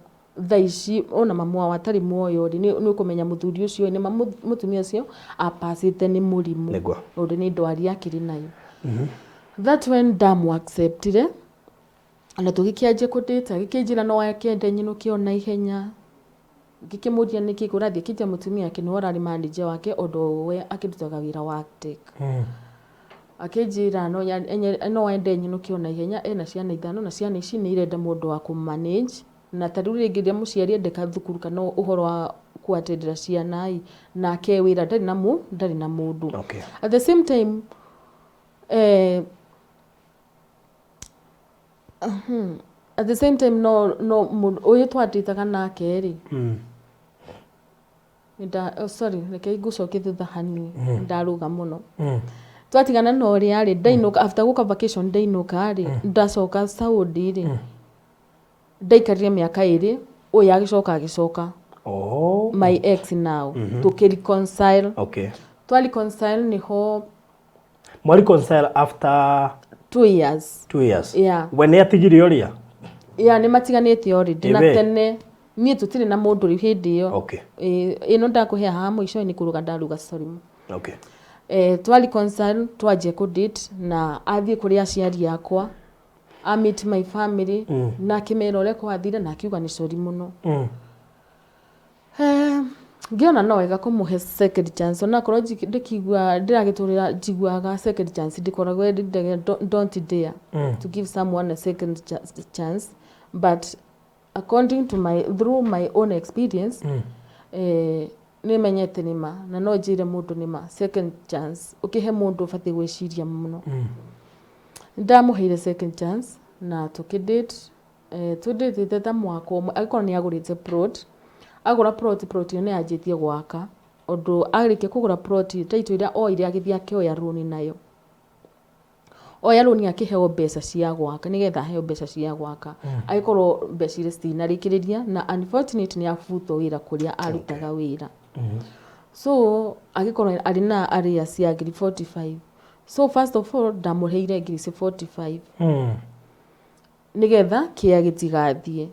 S2: thaa ici, ona mamu wao atarĩ muoyo rĩ, nĩ ũkũmenya mũthuri ũcio nĩ mũtumia ũcio apacĩte nĩ mũrimũ. Ũndũ nĩ ndwari akĩrĩ nayo. That when ndamu acceptire na tũgĩkĩanjia kũdate, agĩkĩnjĩra no akĩende nyinũke o na ihenya. Ngĩkĩmũria nĩkĩ kũrathiĩ, akĩnjĩra mũtumia wake nĩwe ũrarĩ manager wake, ũndũ we akĩrutaga wĩra wa tech. Akĩnjĩra no ende nyinũke o na ihenya, ena ciana ithano na ciana ici nĩ irenda mũndũ wa kũmanage, na ta rĩu rĩngĩ rĩrĩa mũciari endeka thukuru kana ũhoro wa kũatendera ciana ĩ, nake wĩra ndarĩ na mũndũ. At the same time, at the same time no mũndũ ũyũ twandĩtaga nake rĩ, oh, sorry, reke ngũcokie thutha hanini, ndarũga mũno. Twatigana na ũrĩa rĩ, ndainũka after gũka vacation, ndainũka rĩ, ndacoka Saudi rĩ, ndaikarire mĩaka 2. Ũyũ agĩcoka my ex now, tũkĩ reconcile. Twa reconcile nĩho.
S1: Mwa reconcile after?
S2: 2 years.
S1: 2 years.
S2: Yeah.
S1: We nĩ atigire ũrĩa?
S2: Yeah, nĩ matiganĩte already na
S1: Ĩwe.
S2: tene niĩ tũtirĩ na mũndũ rĩu hĩndĩ ĩyo. Ĩno ndakũhe haha mũico-inĩ kũruga ndaruga, sorry. Twa reconcile, twanjia kũ date na athiĩ kũrĩ aciari akwa, a meet my family na akĩmera ũrĩa kwathire na akiuga nĩ sorry mũno. Ngĩona no wega kũmũhe second chance, onakorwo ndĩkigua ndĩragĩtũrĩra njiguaga second chance ndĩkoragwo ĩrĩ, don't dare to give someone a second chance, but according to my, through my own experience, nĩ menyete nĩma na no njĩre mũndũ nĩma second chance ũkĩhe mũndũ ũbatiĩ gwĩciria mũno. Ndamũheire second chance na tũkĩdate, tũdĩtĩte ta mwaka ũmwe, agĩkorwo nĩ agũrĩte plot, agũra plot, plot ĩyo nĩ yanjĩtie gwaka. Ũndũ arĩkia kũgũra plot, title ĩrĩa oire agĩthiĩ akĩoya rũni nayo, oya rũni akĩheo mbeca cia gwaka, nĩgetha aheo mbeca cia gwaka, agĩkorwo mbeca iria citinarĩkĩrĩria, na unfortunately nĩ abutwo wĩra kũrĩa arutaga wĩra. So agĩkorwo arĩ na arrears cia ngiri 45. So first of all ndamũheire ngiri icio 45 nĩgetha kĩa gĩtigathiĩ.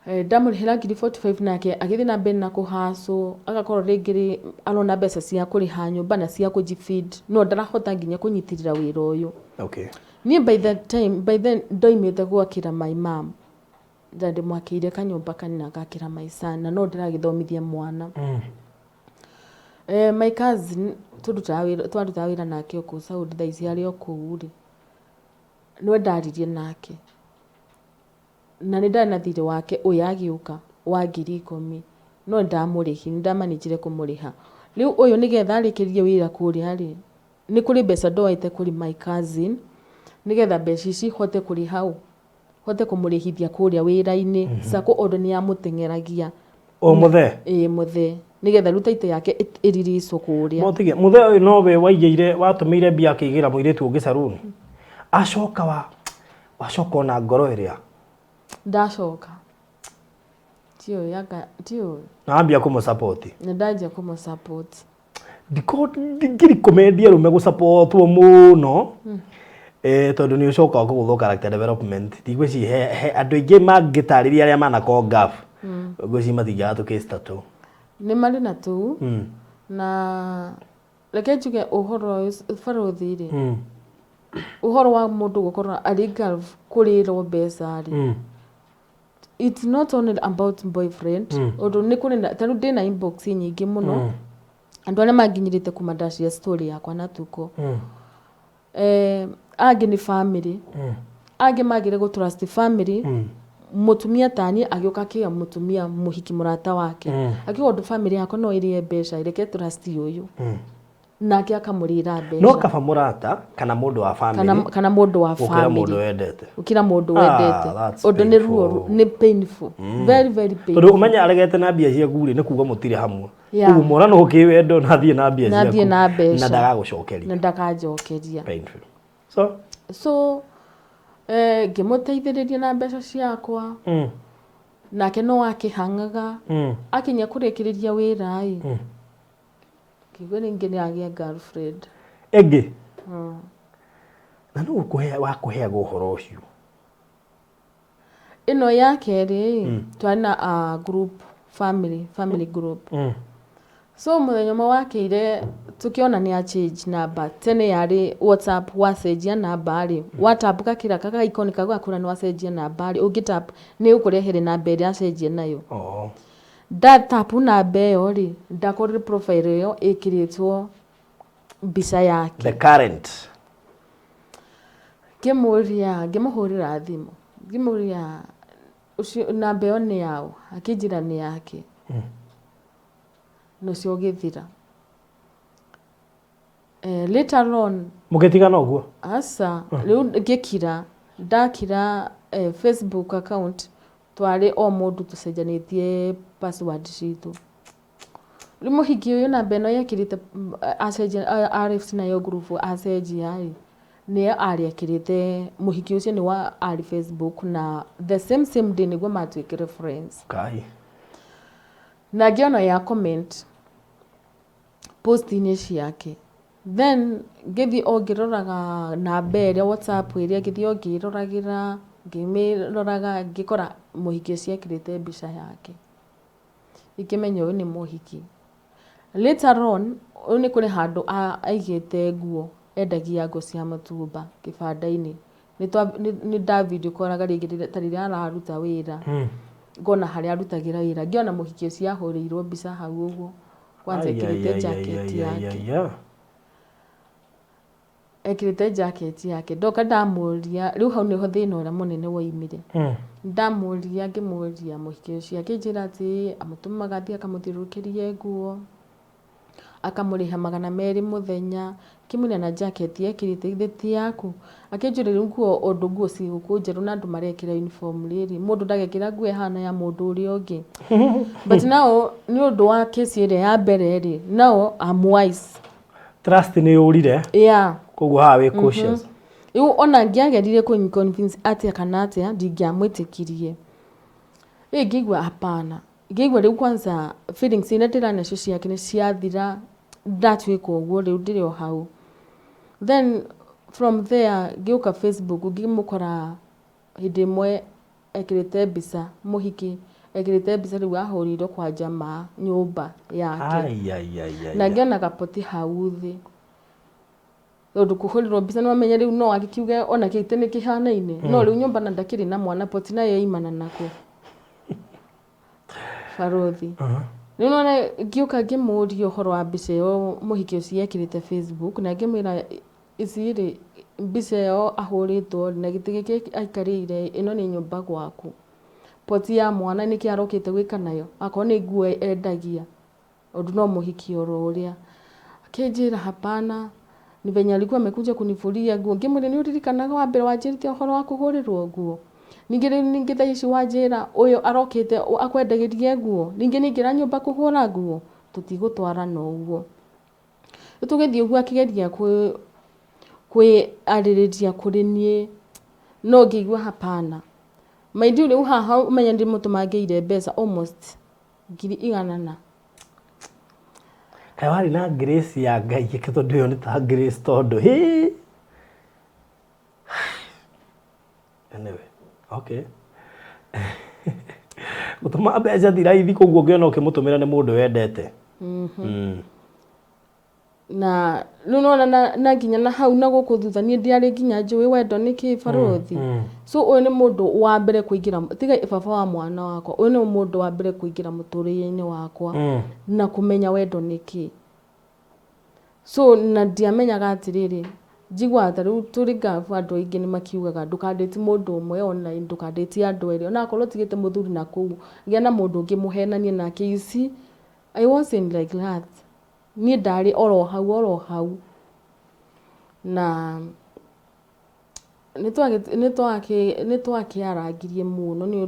S2: Ndamũrĩhĩra ngiri 45, nake agĩthiĩ na mbere na kũhacũ, agakorwo rĩngĩ arona mbeca cia kũrĩha nyũmba na cia kũjifeed, no ndarahota nginya kũnyitĩrĩra wĩra ũyũ. Niĩ by the time, by then ndoimĩte gwakĩra my mom, ndĩmwakĩire kanyũmba kanene, ngakĩra my son, na no ndĩragĩthomithia mwana. My cousin tũrutaga wĩra, twarutaga wĩra nake o kũu Saudi, thaa ici arĩ o kũu rĩ, nĩwe ndaririe nake na nĩ ndarĩ na thirĩ wake ũyũ agĩũka wa 10,000, no nĩ ndamũrĩhi, nĩ ndamanĩnjire kũmũrĩha. Rĩu ũyũ nĩgetha arĩkĩrie wĩra kũrĩa rĩ, nĩ kũrĩ mbeca ndoete kũrĩ my cousin, nĩgetha mbeca ici hote kũrĩha ũ, hote kũmũrĩhithia kũrĩa wĩra-inĩ sako, ũndũ nĩ amũteng'eragia.
S1: O mũthee?
S2: Ĩĩ, mũthee, nĩgetha rĩu title yake ĩriricwo kũrĩa.
S1: Motige mũthee ũyũ nowe waigĩire, watũmĩire mbia akĩigĩra mũirĩtu ũngĩ saruni, acoka wa wacoka ona ngoro ĩrĩa.
S2: Ndacoka tiũĩ anga tiũĩ.
S1: Na wambia kũmũ-support.
S2: Nĩ ndanjia kũmũ-support.
S1: Ndiko ndingĩrecommend arũme gũsupportwo mũno, tondũ nĩ ũcokaga kũgũthwo character development. Ndigwĩciria he andũ aingĩ mangĩtarĩria arĩa manakorwo gaf, ngwĩciria matingĩaga tũkĩsi ta tũu.
S2: Nĩ marĩ na tũu. Na reke njuge ũhoro ũyũ, barũthi rĩ, ũhoro wa mũndũ gũkorwo arĩ girl kũrĩrwo mbeca rĩ, it's not only about boyfriend. Ũndũ nĩ kũrĩ na tarĩu ndĩna inbox nyingĩ mũno, andũ arĩa manginyĩrĩte kuma ndacia story yakwa na tuko. Angĩ nĩ family, angĩ magire gũ trust family. Mũtumia tani agĩũka akĩgĩa mũtumia mũhiki mũrata wake, akiuga ũndũ family yakwa no ĩrĩe mbeca, reke trust ũyũ, nake akamũrĩra mbeca.
S1: No kaba mũrata kana mũndũ wa family
S2: kana mũndũ wa
S1: gũkĩra
S2: family
S1: mũndũ wendete.
S2: Gũkĩra mũndũ
S1: Ah,
S2: wendete.
S1: that's
S2: Ũndũ nĩ ruo
S1: painful.
S2: Nĩ painful, very very painful.
S1: Tondũ ũmenye aregete na mbia ciaku rĩ, nĩ kuga mũtirĩ hamwe. Ũguo mwana no kĩwendo na athiĩ na mbia
S2: Na athiĩ
S1: ciaku
S2: na mbeca.
S1: Na ndagagũcokeria.
S2: Na ndakanjokeria.
S1: Painful. So
S2: So ngĩmũteithĩrĩria na mbeca ciakwa, nake no akĩhang'aga. Akinya kũrĩkĩrĩria wĩra ĩ, ngĩigua rĩngĩ nĩ agĩa girlfriend.
S1: Ĩngĩ? Na nũ wakũheaga ũhoro ũcio?
S2: Ĩno ya kerĩ twarĩ na a group, family group. So mũthenya ũmwe wakĩire tũkĩona nĩ a change number. Tene yarĩ WhatsApp, wacenjia namba rĩ, watap gakĩra kaka icon kau gakũra nĩ wacenjia namba rĩ, ũngĩ tap nĩ ũkũrehere namba ĩrĩa acenjia nayo. Ndatapu namba ĩyo rĩ, ndakorire profile ĩyo ĩkĩrĩtwo mbica yake.
S1: The current.
S2: Ngĩmũria, ngĩmũhũrĩra thimũ, ngĩmũria ũcio namba ĩyo nĩ yaũ, akĩnjĩra nĩ yake. Na ũcio ũgĩthira. Later on
S1: Mũgĩtigana ũguo?
S2: Aca, rĩu ngĩkira, ndakira, Facebook account twarĩ o mũndũ tũcenjanĩtie password citũ. Rĩu mũhiki ũyũ namba ĩno yekĩrĩte acenjia RFC nayo group acenjia rĩ, nĩyo arĩ ekĩrĩte mũhiki ũcio nĩ wa arĩ Facebook, na the same same day nĩguo matuĩkire friends.
S1: Kai.
S2: Na ngĩona ya comment post-inĩ ciake, then ngĩthiĩ o ngĩroraga namba ĩrĩa WhatsApp ĩrĩa, ngĩthiĩ o ngĩroragĩra, ngĩmĩroraga, ngĩkora mũhiki ũcio ekĩrĩte mbica yake, ingĩmenya ũyũ nĩ mũhiki. Later on, ũyũ nĩ kũrĩ handũ aigĩte nguo, endagia nguo cia mũtumba kĩbanda-inĩ. Nĩ nda video koraga rĩngĩ ta rĩrĩa araruta wĩra, ngona harĩa arutagĩra wĩra, ngĩona mũhiki ũcio ahũrĩirwo mbica hau ũguo, kwanza ekĩrĩte jacket yake. Ekĩrĩte jacket yake. Ndoka ndamũria, rĩu hau nĩho thĩna ũrĩa mũnene woimire. Ndamũria, ngĩmũria mũhiki ũcio, akĩnjĩra atĩ amũtũmaga athiĩ akamũthiũrũrũkĩrie nguo, akamũrĩha 200 mũthenya. Ngĩmwĩra na jacket ekĩrĩte githĩ ti yaku? Akĩnjĩra rĩu nguo ũndũ nguo ciĩ gũkũ njerũ na andũ marekĩra uniform rĩrĩ, mũndũ ndagekĩra nguo ĩhana ya mũndũ ũrĩa ũngĩ. But now nĩ ũndũ wa kesi ĩrĩa ya mbere rĩ, now I'm wise.
S1: Trust nĩ yũrire.
S2: Yeah.
S1: Koguo haha wĩ cautious.
S2: Rĩu ona ngĩageririe kũ convince atĩa kana atĩa, ndingĩamwĩtĩkirie. Ĩ ngĩigua hapana. Ngĩigua rĩu kwanza feelings iria ndĩra nacio ciake nĩ ciathira, ndatuĩka ũguo rĩu ndĩrĩ o hau. Then from there ngĩũka Facebook ngĩmũkora hĩndĩ ĩmwe ekĩrĩte mbica mũhiki, ekĩrĩte mbica rĩu ahũrĩirwo kwa jamaa nyũmba yake.
S1: Ai, ai, ai, ai,
S2: Na
S1: ai.
S2: ngĩona gapoti hau thĩ. Tondũ kũhũrĩrwo mbica nĩ wamenya rĩu no agĩkiuge ona gĩtĩ nĩ kĩhanaine. No rĩu nyũmba na ndakĩrĩ na mwana, poti nayo yaimana nako. Barothi. Rĩu nona ngĩũka ngĩmũria ũhoro wa mbica ĩyo mũhiki ũcio ekĩrĩte Facebook, na ngĩmwĩra ici rĩ, mbica ĩyo ahũrĩtwo na gĩtĩ gĩkĩ aikarĩire, ĩno nĩ nyũmba gwaku. Poti ya mwana nĩkĩ arokĩte gwĩka nayo? Akorwo nĩ nguo endagia, ũndũ no mũhiki oro ũrĩa. Akĩnjĩra hapana, ni venye alikuwa amekuja kunifulia nguo. Ngĩmwĩra nĩ ũririkanaga wa mbere wanjĩrĩte ũhoro wa kũhũrĩrwo nguo? Ningĩ rĩu ningĩ thaa ici wanjĩra ũyũ arokĩte akwendagĩrie nguo, ningĩ nĩingĩra nyũmba kũhũra nguo, tũtigũtwarana ũguo. Rĩu tũgĩthiĩ ũguo akĩgeria kwĩarĩrĩria kũrĩ niĩ, no ngĩigua hapana. Mind you rĩu haha ũmenye ndĩmũtũmangĩire mbeca almost 100,000 na.
S1: Kaĩ warĩ na grace ya Ngai ĩkĩ, tondũ ĩyo nĩ ta grace, tondũ hĩ. Anyway, okay. Gũtũma mbeca ti raithi, koguo ũngĩona ũkĩmũtũmĩra nĩ mũndũ wendete.
S2: Na rĩu nĩwona na nginya na hau na gũkũ thutha niĩ ndiarĩ nginya njũĩ wendo nĩ kĩ, barothi. So ũyũ nĩ mũndũ wa mbere kũingĩra, tiga baba wa mwana wakwa, ũyũ nĩ mũndũ wa mbere kũingĩra mũtũrĩre-inĩ wakwa na kũmenya wendo nĩ kĩ. So na ndiamenyaga atĩrĩrĩ, njiguaga ta rĩu tũrĩ ngabu, andũ aingĩ nĩ makiugaga ndũkandĩti mũndũ ũmwe online, ndũkandĩti andũ erĩ, ona akorwo ũtigĩte mũthuri na kũu, gĩa na mũndũ ũngĩ mũhenanie nake. You see, I wasn't like that. Niĩ ndarĩ oro hau oro hau. Na nĩ twakĩarangirie mũno nĩ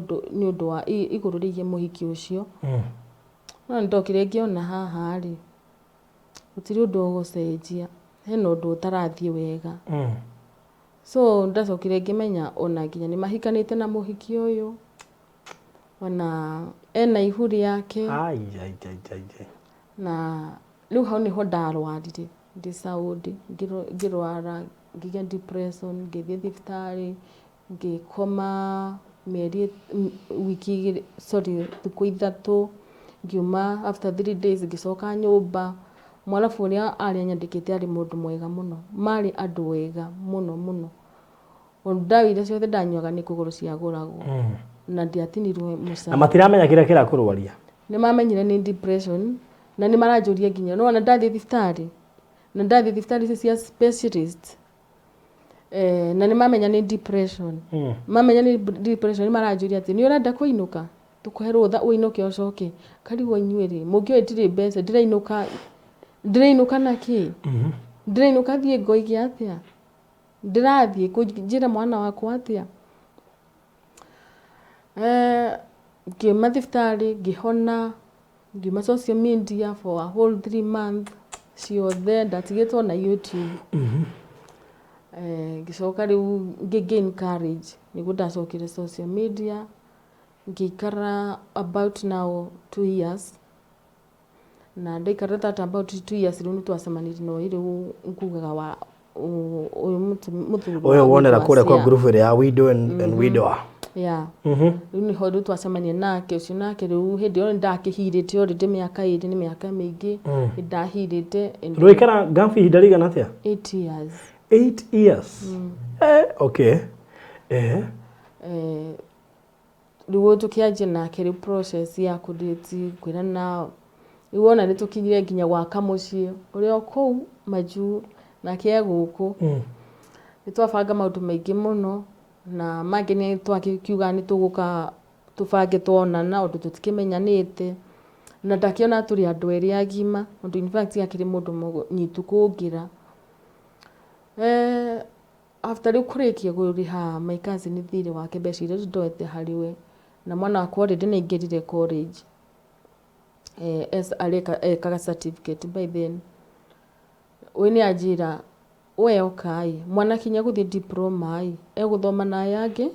S2: ũndũ wa igũrũ rĩgiĩ mũhiki ũcio. No nĩ ndokire ngĩona haha rĩ, gũtirĩ ũndũ ũgũcenjia, hena ũndũ ũtarathiĩ wega. So ndacokire ngĩmenya ona nginya nĩ mahikanĩte na mũhiki ũyũ, ona ena ihu rĩake.
S1: Ai, ai, ai, ai, ai.
S2: Na rĩu hau nĩho ndarwarire ndĩ Saudi, ngĩrwara ngĩgĩa depression, ngĩthiĩ thibitarĩ, ngĩkoma mĩeri wiki 2, sorry, thikũ 3, ngiuma after 3 days ngĩcoka nyũmba. Mwarabu ũrĩa arĩ anyandĩkĩte arĩ mũndũ mwega mũno, marĩ andũ ega mũno mũno. Ũndũ ndawa iria ciothe ndanyuaga nĩ kũgũrwo ciagũragwo na ndiatinirwo
S1: Na
S2: mũcara.
S1: matiramenya kĩrĩa kĩrakũrwaria.
S2: Nĩ mamenyire nĩ depression na nĩ maranjũria nginya nĩwona ndathiĩ thibitarĩ, na ndathiĩ thibitarĩ icio cia specialist, na nĩ mamenya nĩ depression. Mamenya nĩ depression, nĩ maranjũria atĩ nĩ ũrenda kũinũka, tũkũhe rũtha ũinũke ũcoke. Karigwo inyuĩ rĩ, mũngĩũĩ ndirĩ mbeca, ndĩrainũka, ndĩrainũka na kĩ? Ndĩrainũka thiĩ ngoige atĩa? Ndĩrathiĩ kũnjĩra mwana wakwa atĩa? Ngiuma thibitarĩ, ngĩhona, ngiuma social media for a whole 3 months ciothe, ndatigĩtwo na YouTube. Ngĩcoka rĩu ngĩ gain courage nĩguo ndacokire social media, ngĩikara about now 2 years, na ndaikara that about 2 years rĩu nĩ twacemanirie na ũyũ rĩu nkugaga wa ũyũ mũthuri
S1: ũyũ
S2: wa
S1: wonera kũrĩa kwa
S2: Widows,
S1: group ĩrĩa ya widow and widower.
S2: Yeah. Rĩu nĩho rĩu twacemania nake ũcio nake rĩu hĩndĩ ĩyo nĩndakĩhirĩte already mĩaka 2 nĩ mĩaka mĩingĩ nĩndahirĩte and
S1: Rũikara Gulf ihinda rĩigana atĩa?
S2: 8 years.
S1: 8 years. Okay.
S2: Rĩu tũkĩanjia nake rĩu process ya kũdate kwĩrana rĩu ona nĩ tũkinyire nginya gwaka mũciĩ ũrĩa o kũu majuu nake e gũkũ. Nĩ twabanga maũndũ maingĩ mũno na mangĩ nĩ twakiuga nĩ tũgũka tũbange tuonana ũndũ tũtikĩmenyanĩte na ndakĩona tũrĩ andũ erĩ agima ũndũ in fact akĩrĩ mũndũ mũnyitu kũngĩra. After rĩu kũrĩkia kũrĩha my cousin thirĩ wake mbeca iria ndoete harĩ we na mwana wakwa already nĩ aingĩrire college areka ekaga certificate by then we nĩ anjĩra we oka ĩ mwana kinya gũthiĩ diploma ĩ egũthoma na aya angĩ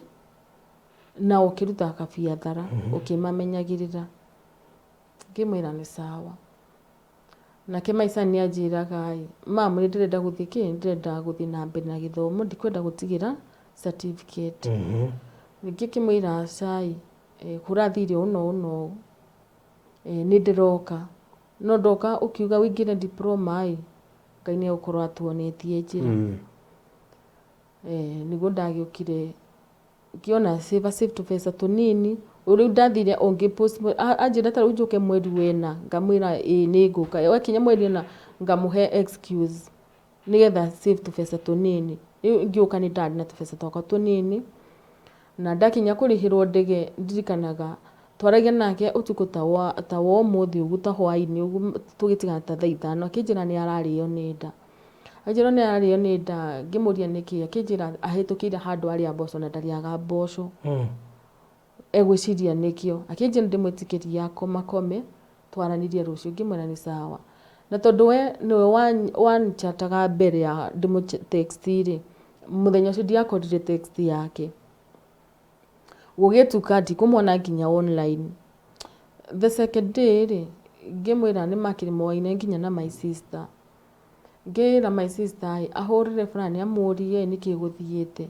S2: na ũkĩrutaga kabiathara ũkĩmamenyagĩrĩra. Ngĩmwĩra nĩ sawa. Nake maica nĩ anjĩraga ĩ mamu nĩ ndĩrenda gũthiĩ kĩ ndĩrenda gũthiĩ na mbere na gĩthomo ndikwenda gũtigĩra certificate. Ningĩ ngĩmwĩra aca ĩ kũrathire ũũ na ũũ na ũũ nĩ ndĩroka no ndoka ũkiuga ũingĩre diploma ĩ Ngai nĩ egũkorwo atuonetie njĩra. Nĩguo ndagĩũkire ngĩona save save tũbeca tũnini rĩu ndathire ũngĩ anjĩra ta rĩu njũke mweri wena ngamwĩra ĩĩ nĩ ngũka wakinya mweri ĩna ngamũhe excuse nĩgetha save tũbeca tũnini. Rĩu ngĩũka nĩ ndarĩ na tũbeca twakwa tũnini na ndakinya kũrĩhĩrwo ndege ndirikanaga twaragia nake ũtukũ ta wa ũmũthĩ ũguo ta hwaĩ-inĩ ũguo tũgĩtigana ta thaa 5 akĩnjĩra nĩ ararĩo nĩ nda. Anjĩra nĩ ararĩo nĩ nda ngĩmũria nĩkĩ akĩnjĩra ahĩtũkĩire handũ arĩa mboco na ndarĩaga mboco. Egwĩciria nĩkĩo akĩnjĩra ndĩmwĩtĩkĩrie akoma kome twaranĩrie rũciũ ngĩmwĩra nĩ sawa. Na tondũ we nĩwe wanchataga mbere ya ndĩmũ text rĩ mũthenya ũcio ndiakorire text yake. Gũgĩtuka ndikũmwona nginya online. The second day rĩ ngĩmwĩra nĩ makĩrĩ moaine nginya na my sister. Ngĩra my sister ĩ ahũrĩre fulani amũrie nĩkĩ gũthiĩte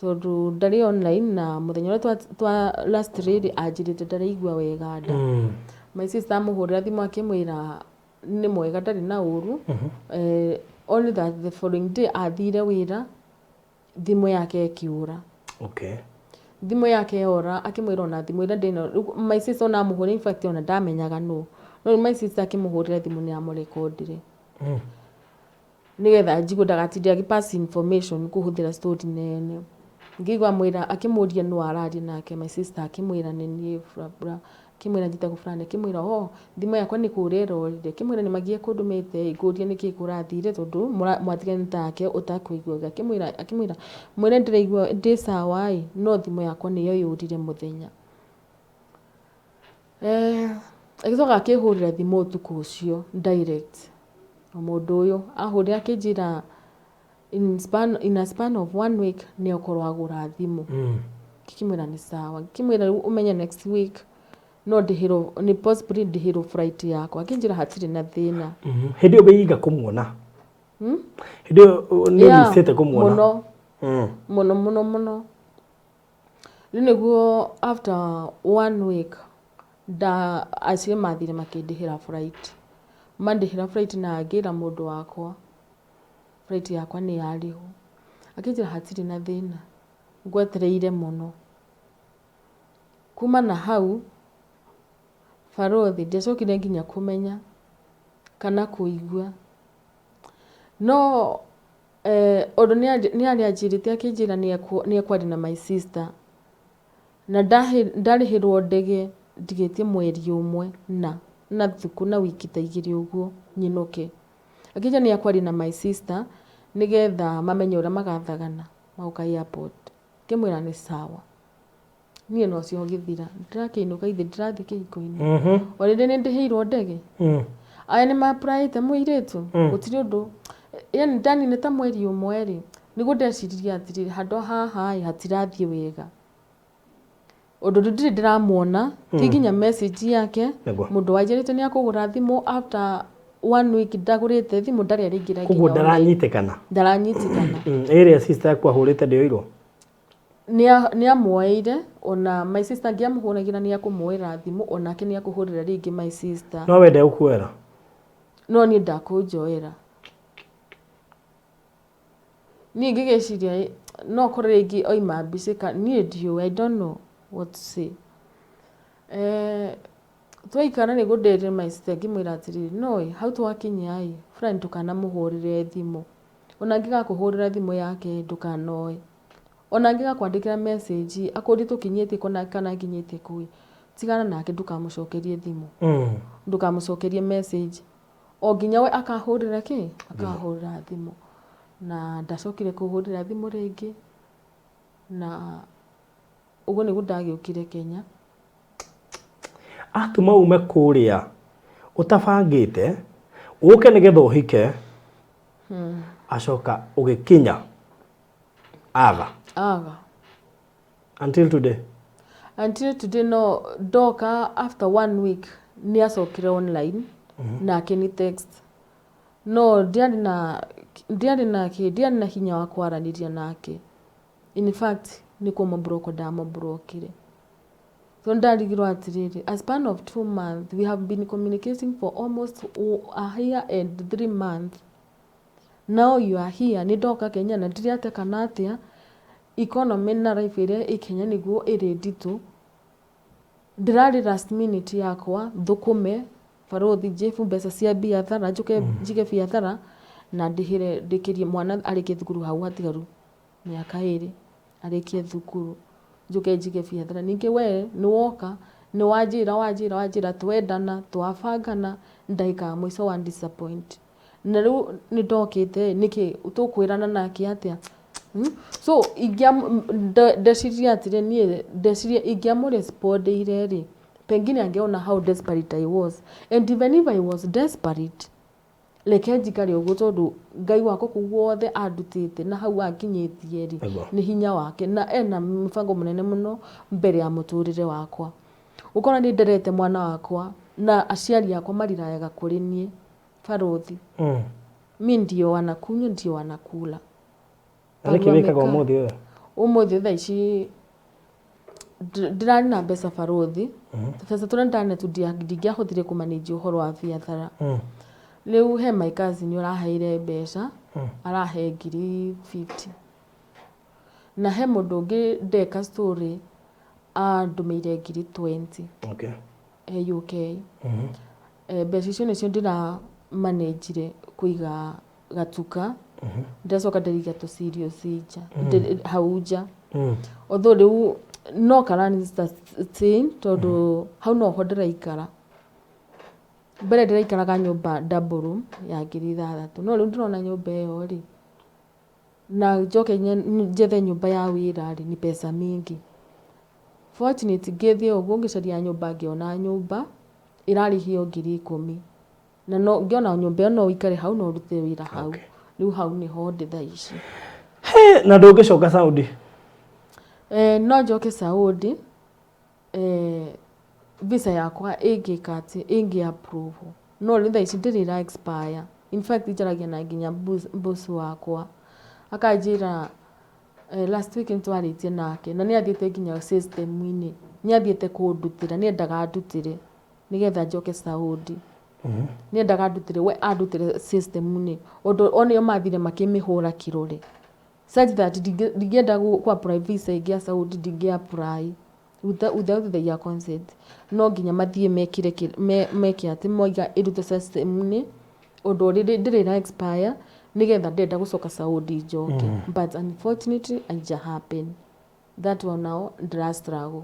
S2: tondũ ndarĩ online na mũthenya ũrĩa twa last rĩrĩ anjĩrĩte ndaraigua wega nda. My sister amũhũrĩra thimũ akĩmwĩra nĩ mwega ndarĩ na ũru. Only that the following day athire wĩra thimũ yake ĩkĩũra. Thimũ yake yora akĩmwĩra ona thimũ ĩrĩa ndĩna rĩu my sister ona amũhũrĩra in fact ona ndamenyaga nũ no rĩu my sister akĩmũhũrĩra thimũ nĩ amũrekondire nĩgetha njigue ndagatinde agĩ pass information kũhũthĩra story nene. Ngĩigua amwĩra akĩmũria nũ araria nake my sister akĩmwĩra nĩ niĩ bla bla akĩmwĩra njĩtagwo fulani akĩmwĩra oh thimũ yakwa nĩ kũũra ĩrorire akĩmwĩra nĩ magia kũndũmĩte ngũrie nĩkĩ kũrathire tondũ mwatiganĩte nake ũtakũiguaga akĩmwĩra mwĩre ndĩraigua ndĩ sawa ĩ no thimũ yakwa nĩyo yũrire mũthenya. Agĩcoka akĩhũrĩra thimũ ũtukũ ũcio direct o mũndũ ũyũ ahũrĩra akĩnjĩra in a span of 1 week nĩ okorwo agũra thimũ. Ngĩkĩmwĩra nĩ sawa ngĩkĩmwĩra rĩu ũmenye next week no ndĩhĩrwo nĩ possibly ndĩhĩrwo flight yakwa akĩnjĩra hatirĩ na thĩna.
S1: Hĩndĩ ĩyo wĩiga kũmuona? Hĩndĩ ĩyo nĩ ũmicĩte kũmuona?
S2: Mũno. Mũno mũno mũno. Rĩu nĩguo after 1 week nda acio mathire makĩndĩhĩra flight. Mandĩhĩra flight na ngĩra mũndũ wakwa flight yakwa nĩ yarĩhwo. Akĩnjĩra hatirĩ na thĩna ngwetereire mũno. Kuma na hau barothi ndiacokire nginya kũmenya kana kũigua no ũndũ nĩ arĩ anjĩrĩte akĩnjĩra nĩ ekwaria na my sister na ndarĩhĩrwo ndege ndigĩtie mweri ũmwe na thukũ na wiki ta 2 ũguo nyinũke. Akĩnjĩra nĩ ekwaria na my sister nĩgetha mamenye ũrĩa magathagana magoka airport. Ngĩmwĩra nĩ sawa. Niĩ no cio ngĩthira ndĩrakĩinũka ithe ndĩrathiĩ kĩhiko-inĩ. Already nĩ ndĩhĩirwo ndege. Aya nĩ ma-applyĩte mũirĩtu gũtirĩ ũndũ yani ndanine ta mweri ũmwe rĩ nĩguo ndeciririe atĩrĩrĩ handũ haha ĩ hatirathiĩ wega. Ũndũ rĩu ndirĩ ndĩramuona ti nginya message yake mũndũ wanjĩrĩte nĩ akũgũra thimũ after 1 week ndagũrĩte thimũ ndarĩ araingĩra
S1: nginya. Koguo ndaranyitĩkana.
S2: Ndaranyitĩkana.
S1: Ĩrĩa sister yaku ahũrĩte ndĩoirwo?
S2: Nĩ amuoeire. Ona my sister ngĩamũhũragĩra, nĩ akũmuoera thimũ, onake nĩ akũhũrĩra rĩngĩ my sister.
S1: No wende gũkuoera?
S2: No niĩ ndakũnjoera. Niĩ ngĩgĩciria no korwo rĩngĩ oima mbica, niĩ ndiũĩ, I don't know what to say. Twaikara nĩguo ndĩrire my sister, ngĩmwĩra atĩrĩrĩ, no ĩ hau twakinya ĩ Fran, ndũkanamũhũrĩre thimũ. Ona angĩgakũhũrĩra thimũ yake, ndũkanoe. Ona angĩgakwandĩkĩra message akũrie tũkinyĩtie kũ kana nginyĩtie kũ ĩ, tigana nake, ndũkamũcokerie thimũ, ndũkamũcokerie message o nginya we akahũrĩra kĩ akahũrĩra thimũ. Na ndacokire kũhũrĩra thimũ rĩngĩ, na ũguo nĩguo ndagĩũkire Kenya.
S1: Atũma ume kũrĩa ũtabangĩte ũke nĩgetha ũhike, acoka ũgĩkinya aga.
S2: Aga.
S1: Until today.
S2: Until today. No ndoka, after one week nĩ acokire online nake ni text, no ndiarĩ na hinya wa kwaranĩria nake. In fact, nĩ kũmũblock ndamũblockire. So ndarigirwo atĩrĩrĩ, a span of 2 months, we have been communicating for almost a year and 3 months, now you are here. Nĩ ndoka Kenya na ndirĩ kana atĩa economy na life ĩrĩa ĩ Kenya nĩguo ĩrĩ nditũ. Ndĩrarĩ last minute yakwa thũkũme, barothi, njĩbu mbeca cia biathara, njũke njige biathara na ndĩhĩre, ndĩkĩrie mwana arĩkie thukuru hau hatigaru mĩaka 2 arĩkie thukuru, njũke njige biathara. Ningĩ we nĩ woka, nĩ wanjĩra wanjĩra twendana, twabangana, ndagĩka ya mũico wa disappoint. Na rĩu nĩ ndokĩte nĩkĩ tũkwĩrana nake atĩa? So ndeciria atĩrĩ, niĩ ndeciria ingĩamũrespondeire rĩ, pengine angeona how desperate I was. And even if I was desperate, reke njikare ũguo, tondũ Ngai wakwa kũu guothe andutĩte na hau anginyĩtie rĩ, nĩ hinya wake na ena mũbango mũnene mũno mbere ya mũtũrĩre wakwa. Ũkona nĩ nderete mwana wakwa na aciari akwa marirayaga kũrĩ niĩ, barothi. Mi ndio wanakunywa, ndio wanakula.
S1: Na nĩkĩ wĩkaga ũmũthĩ ũyũ?
S2: Ũmũthĩ thaa ici ndĩrarĩ na mbeca, barothi. Tũbeca tũrĩa ndarĩ natuo ndingĩahotire kũmanage ũhoro wa biathara. Rĩu he my cousin ũraheire mbeca, arahe ngiri 50, na he mũndũ ũngĩ ndeka story andũmĩire ngiri 20. E UK. Mbeca icio nĩcio ndĩra managire kũiga gatuka. Ndĩracoka ndĩriga tũ cereals nja, hau nja. Although rĩu no karani sustain, tondũ hau noho ndĩraikara. Mbere ndĩraikaraga nyũmba double room ya 6,000, no rĩu ndĩrona nyũmba ĩyo rĩ, na njoke njethe nyũmba ya wĩra rĩ, ni pesa mingi. Fortunate ngĩthiĩ ũguo ngĩcaria nyũmba, ngĩona nyũmba ĩrarĩhio 10,000, na no ngĩona nyũmba ĩyo no ũikare hau no ũrute wĩra hau. Rĩu hau nĩho ndĩ thaa ici.
S1: He, na ndũngĩcoka Saudi?
S2: No njoke Saudi, visa yakwa ĩngĩka atĩ ĩngĩ approve, no rĩu thaa ici ndĩrĩ ĩra expire. In fact, njaragia na nginya boss wakwa akanjĩra, last week nĩtwarĩtie nake na nĩ athiĩte nginya system-inĩ, nĩ athiĩte kũndutĩra, nĩ endaga ndutĩre nĩgetha njoke Saudi. Nĩ endaga ndutĩre, we andutĩre system-inĩ, ũndũ onio mathire makĩmĩhũra kĩrore such that ndingĩenda ku apply visa ĩngĩ ya Saudi, ndingĩ apply without their consent. No nginya mathiĩ mekire meke atĩ moiga ĩrute system-inĩ, ũndũ ũrĩ ndĩrĩ na expire, nĩgetha ndĩrenda gũcoka Saudi njoke. But unfortunately haija happen. That one now ndĩra struggle.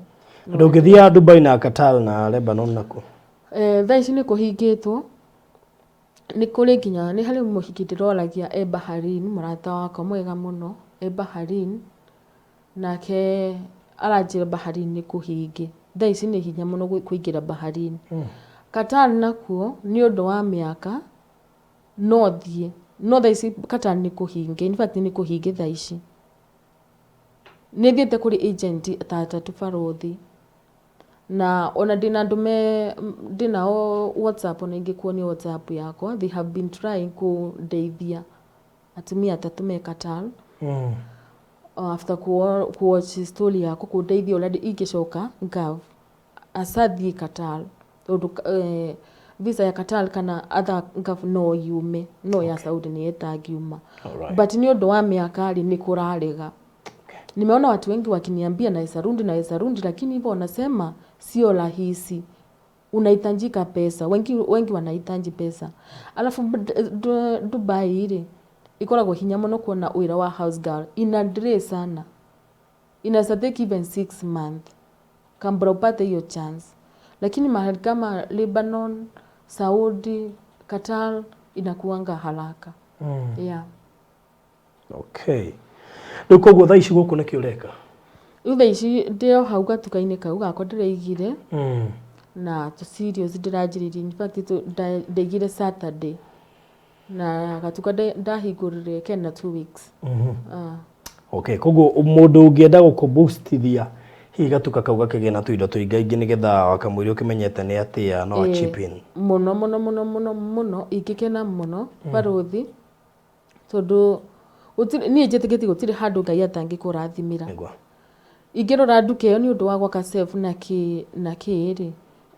S1: Ndũngĩthiaga Dubai na Qatar na Lebanon nakuo?
S2: Thaa ici nĩ kũhingĩtwo. Nĩ kũrĩ nginya nĩ harĩ mũhiki ndĩroragia e Bahrain, mũrata wakwa mwega mũno e Bahrain, nake aranjĩra Bahrain nĩ kũhinge. Thaa ici nĩ hinya mũno kũingĩra Bahrain. Qatar nakuo nĩ ũndũ wa mĩaka no thiĩ, no thaa ici Qatar nĩ kũhinge. In fact, nĩ kũhinge thaa ici. Nĩ thiĩte kũrĩ agent ta atatũ, barothi, na ona ndĩna andũ me ndĩnao WhatsApp, ona ingĩkuonia WhatsApp yakwa, they have been trying kũndeithia, atumia atatũ me Qatar. After kuwatch story yakwa kũndeithia ũrĩa ingĩcoka Gulf acathiĩ Qatar tondũ visa ya Qatar kana other Gulf no yume no ya Saudi nĩ ĩtangiuma. But nĩ ũndũ wa mĩaka rĩ, nĩ kũrarega. Nimeona watu wengi wakiniambia naweza rudi, naweza rudi, lakini hivyo wanasema sio rahisi, unahitajika pesa, wengi wengi wanahitaji pesa. Alafu Dubai rĩ, ikoragwo hinya mũno kuona wĩra wa house girl, ina delay sana, inaweza take even 6 months kabla upate hiyo chance, lakini mahali kama Lebanon, Saudi, Qatar inakuanga haraka. Yeah.
S1: Okay, rĩu koguo thaa ici gũkũ nĩkĩ ũreka?
S2: Rĩu thaa ici ndĩ o hau gatuka-inĩ kau gakwa ndĩraigire na tũ cereals ndĩranjĩrĩirie. In fact, ndaigire Saturday na gatuka ndahingũrire kena 2 weeks. Ah.
S1: Okay, koguo mũndũ ũngĩenda gũkũboostithia hihi gatuka kau gakĩgĩe na tũindo tũingaingĩ nĩgetha wakamũiria ũkĩmenyete nĩ atĩa no a chip in?
S2: Mũno mũno mũno mũno mũno, ingĩkena mũno barũthi, tondũ gũtirĩ, niĩ njĩtĩkĩtie gũtirĩ handũ Ngai atangĩkũrathimĩra. Ingĩrora nduka ĩyo nĩ ũndũ wa gwaka shelf na kĩ na kĩ rĩ,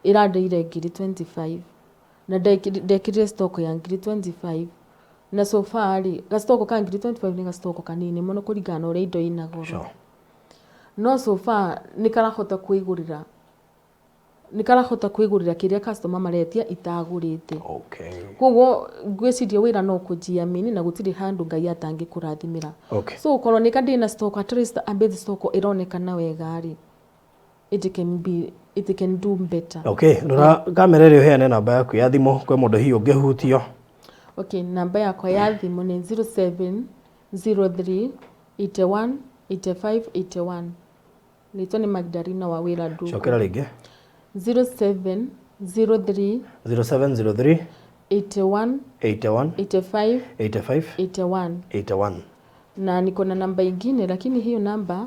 S2: ĩrandeire ngiri 25 na ndekĩrire stock ya ngiri 25, na so far rĩ, gastoko ka ngiri 25 nĩ gastoko kanini mũno kũringana na ũrĩa indo ina goro. No so far nĩ karahota kwĩgũrĩra, nĩ karahota kwĩgũrĩra kĩrĩa customer maretia itagũrĩte. Koguo ngwĩciria wĩra no kũnjiamini na gũtirĩ handũ Ngai atangĩkũrathimĩra. So korwo nĩka ndĩna stock, at least ambĩte stock ĩronekana wega rĩ, it can be, it can do better.
S1: Okay, rora kamera ĩrĩa, ũheane namba yaku ya thimũ kwĩ mũndũ hihi ũngĩhutio.
S2: Okay, namba yakwa ya thimũ nĩ 0703 81 85 81. Rĩtwa nĩ Magdalena wa wĩra Nduku.
S1: Cokera rĩngĩ.
S2: 0703
S1: 0703
S2: 81
S1: 81
S2: 85
S1: 85
S2: 81.
S1: 81.
S2: Na niko na namba ingine, lakini hiyo namba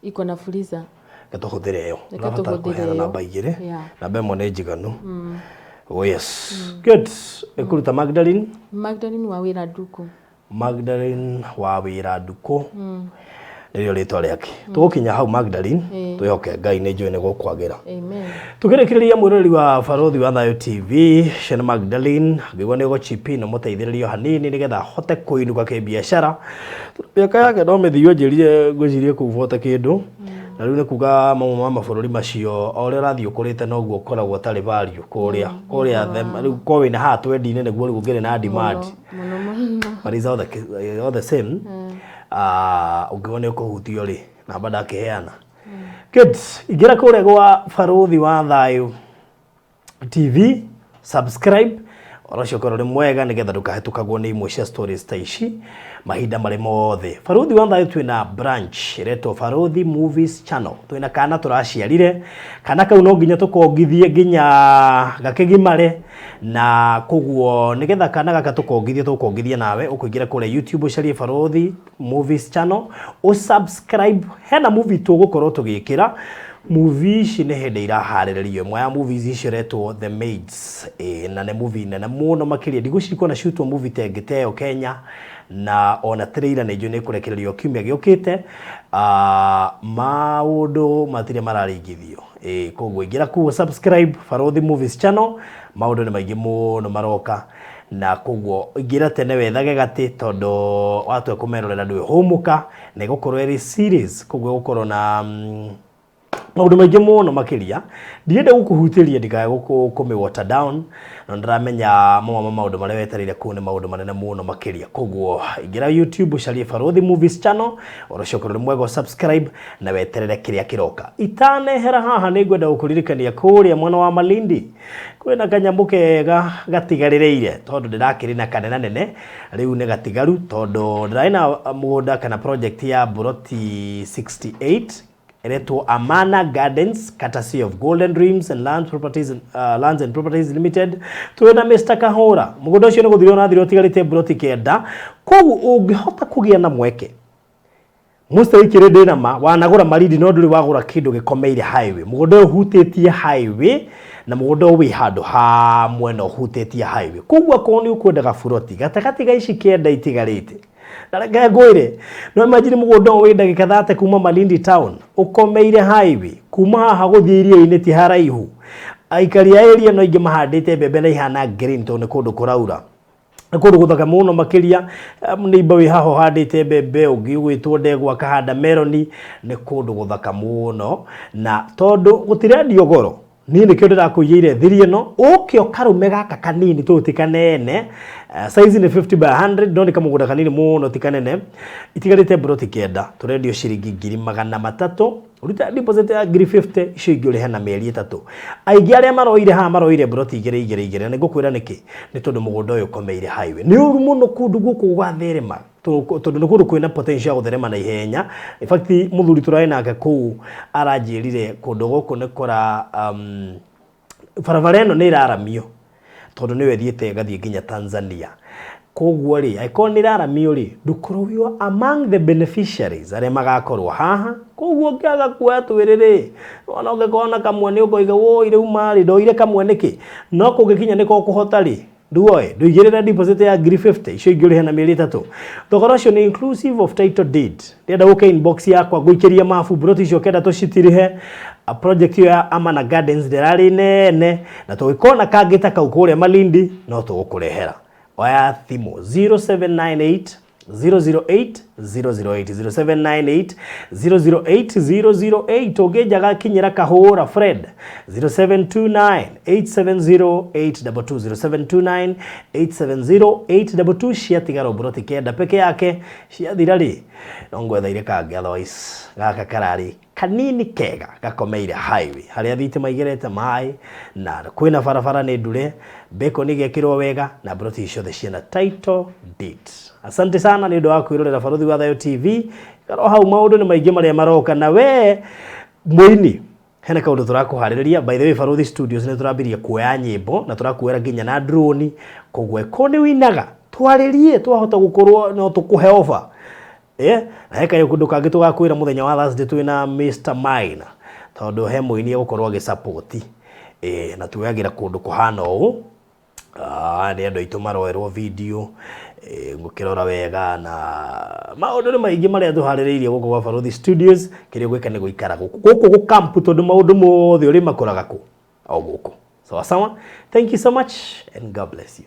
S2: iko na fuliza.
S1: Reke tũhũthĩre ĩyo.
S2: Reke
S1: Ũrabatara
S2: tũhũthĩre
S1: kũheana
S2: ĩyo.
S1: namba igĩrĩ. Namba ĩmwe nĩ njiganu. Oh yes, good. Ĩkũruta Magdalene.
S2: Magdalene wa wĩra Nduku.
S1: Magdalene wa wĩra Ndukũ nĩrĩo rĩtwa rĩake. Tũgũkinya hau, Magdalene. Twĩhoke Ngai, nĩ njũĩ nĩ gũkwagĩra.
S2: Amen.
S1: Tũkĩrĩkĩrĩria, mwĩroreri wa Barũthi wa Thayũ TV, Shane Magdalene ngĩigua nĩ ũgũchipi na mũteithĩrĩrio hanini nĩgetha ahote kũinũka kĩbiacara. Mĩaka yake no mĩthiu, anjĩrire ngwĩcirie kũu bote kĩndũ, na rĩu nĩ kuga mamwe ma mabũrũri macio, o ũrĩa ũrathiĩ ũkũrĩte noguo ũkoragwo ũtarĩ value kũrĩa kũrĩa rĩu korwo wĩna haha twendi-inĩ nĩguo rĩu ũngĩrĩ na demand.
S2: Mũno mũno.
S1: But it's all the same, ũngĩona nĩ ũkũhutio rĩ, namba ndakĩheana. Good, ingĩra kũrĩa gwa Barũthi wa Thayũ TV, subscribe oro ũcio ũkorwo ũrĩ mwega nĩgetha ndũkahĩtũkagwo nĩ imwe cia stories ta ici mahinda marĩ mothe. Barũthi wa Thayũ twĩna branch ĩretwo Barũthi Movies Channel. Twĩna kana tũraciarire, kana kau no nginya tũkongithie nginya gakĩgimare, na koguo nĩgetha kana gaka tũkongithie, tũkongithie nawe ũkũingĩra kũrĩa YouTube, ũcarie Barũthi Movies Channel, ũsubscribe. Hena movie tũgũkorwo tũgĩkĩra. Movie ici nĩ hĩndĩ iraharĩrĩrio. Ĩmwe ya movies icio ĩretwo The Maids, ĩ na nĩ movie nene mũno makĩria. Ndigwĩciria kuona shootwo movie ta ĩngĩ ta ĩyo Kenya, na ona trailer nĩ njũĩ nĩ ĩkũrekererio kiumia gĩũkĩte. Maũndũ matirĩ mararingithio, ĩ koguo ingĩra kuo, subscribe Barũthi Movies Channel. Maũndũ nĩ maingĩ mũno maroka, na koguo ingĩra tene wethage gatĩ, tondũ watua kũmerorera ndwĩhũmũka, na ĩgũkorwo ĩrĩ series, koguo ĩgũkorwo na maũndũ maingĩ mũno makĩria. Ndienda gũkũhutĩria ndikae kũmĩ water down, no ndĩramenya mamwe ma maũndũ marĩa wetereire kũu nĩ maũndũ manene mũno makĩria. Koguo ingĩra YouTube, ũcarie Barũthi Movies Channel, oro ũcio ũkorwo nĩ mwega, subscribe na weterere kĩrĩa kĩroka. Itanehera haha, nĩ ngwenda gũkũririkania kũrĩa mwena wa Malindi kwĩna kanyamũ kega gatigarĩrĩire, tondũ ndĩrakĩrĩ na kanena nene rĩu nĩ gatigaru, tondũ ndĩrarĩ na mũgũnda kana project ya buroti 68 ĩretwo Amana Gardens, courtesy of Golden Dreams and Lands and Properties Limited. Twĩna Mr. Kahũra. Mũgũnda ũcio nĩ gũthira ũrathira, ũtigarĩte buroti 9. Koguo ũngĩhota kũgĩa na mweke mũcĩikĩrĩ, ndĩ na ma wanagũra Malindi no ndũrĩ wagũra kĩndũ gĩkomeire highway. Mũgũnda ũyũ ũhutĩtie highway, na mũgũnda ũyũ wĩ handũ ha mwena ũhutĩtie highway. Koguo akorwo nĩ ũkwendaga buroti gatagatĩ ga ici 9 itigarĩte, Na reke ngwĩre, no imagine mũgũnda ũyũ wĩ ndagĩka 30 kuma Malindi town, ũkomeire highway, kuma haha gũthiĩ iria-inĩ ti haraihu. Aikari a area ĩno aingĩ mahandĩte mbembe na ihana green tondũ nĩ kũndũ kũraura. Nĩ kũndũ gũthaka mũno makĩria, neighbor wĩ haha ũhandĩte mbembe, ũngĩ ũgwĩtwo Ndegwa akahanda meroni, nĩ kũndũ gũthaka mũno. Na tondũ gũtirendio goro, niĩ nĩkĩo ndĩrakũigĩire thiri ĩno, ũke ũkarũme gaka kanini tondũ ti kanene, size nĩ 50 by 100, no nĩ kamũgũnda kanini mũno ti kanene, itigarĩte mburoti 9, tũrendio ciringi 300,000, ũrute deposit ya 50,000, icio ingĩ ũrĩhe na mĩeri 3. Aingĩ arĩa maroire haha maroire mburoti igĩrĩ igĩrĩ igĩrĩ, na nĩngũkwĩra nĩkĩ, nĩ tondũ mũgũnda ũyũ ũkomeire highway. Nĩ ũru mũno kũndũ gũkũ gũgatherema, tondũ nĩ kũndũ kwĩna potential ya gũtherema na ihenya. In fact, mũthuri tũrarĩ nake kũu aranjĩrire kũndũ gũkũ nĩ kũra barabara ĩno nĩ ĩraramio tondũ nĩyo ĩthiĩte ĩgathiĩ nginya Tanzania. Koguo rĩ, angĩkorwo nĩ ĩraramio rĩ, ndũkorwo you among the beneficiaries arĩa magakorwo haha. Koguo ũngĩaga kuoya twĩrĩ rĩ, ona ũngĩkorwo na kamwe nĩ ũkoiga woi rĩu marĩ ndoire kamwe nĩkĩ? No kũngĩkinya nĩ kũhota rĩ, nduoe ndũigĩrĩre deposit ya 50,000, icio ingĩ ũrĩhe na mĩeri 3. Thogora ũcio nĩ inclusive of title deed. Ndĩrenda gũke inbox yakwa ngũikĩrie mabu mburoti icio kenda tũcitirihe. Project ĩyo ya Amana Gardens ndĩrarĩ nene, na tũngĩkorwo na kangĩ ta kau kũrĩa Malindi no tũgũkũrehera. Oya thimũ 0798 008 008, 0798 008 008. Ũngĩnjaga kinyĩra Kahũra Fred 0729 870 822, 0729 870 822. Ciatigara mburoti 9 peke yake, ciathira rĩ no ngwetheire kangĩ, otherwise gaka kararĩ kanini kega gakomeire highway harĩa thitima igerete maĩ na kwĩna barabara nĩ ndure, bacon igekĩrwo wega na mburoti ciothe ciĩna title deed. Asante sana nĩ ũndũ wa kwĩrorera Barũthi wa Thayũ TV. Karo hau maũndũ nĩ maingĩ marĩa maroka, na we mũini hena kaũndũ tũrakũharĩrĩria. By the way, Barũthi Studios nĩ tũrambirie kuoya nyĩmbo na tũrakuoera nginya na drone, koguo ko nĩ winaga twarĩrie, twahota gũkorwo no tũkũhe offer. Na he kaũndũ kangĩ tũgakwĩra mũthenya wa Thursday twĩna Mr. Mine, tondũ he mũini egũkorwo agĩsupport, na tuoyagĩra kũndũ kũhana ũũ. Nĩ andũ aitũ maroerwo video, ngũkĩrora wega, na maũndũ nĩ maingĩ marĩa tũharĩrĩirie gũkũ gwa Barũthi Studios. Kĩrĩa ũgwĩka nĩ gũikara gũkũ gũkũ gũkampu, tondũ maũndũ mothe ũrĩmakoraga kũ o gũkũ. Sawa sawa, thank you so much and God bless you.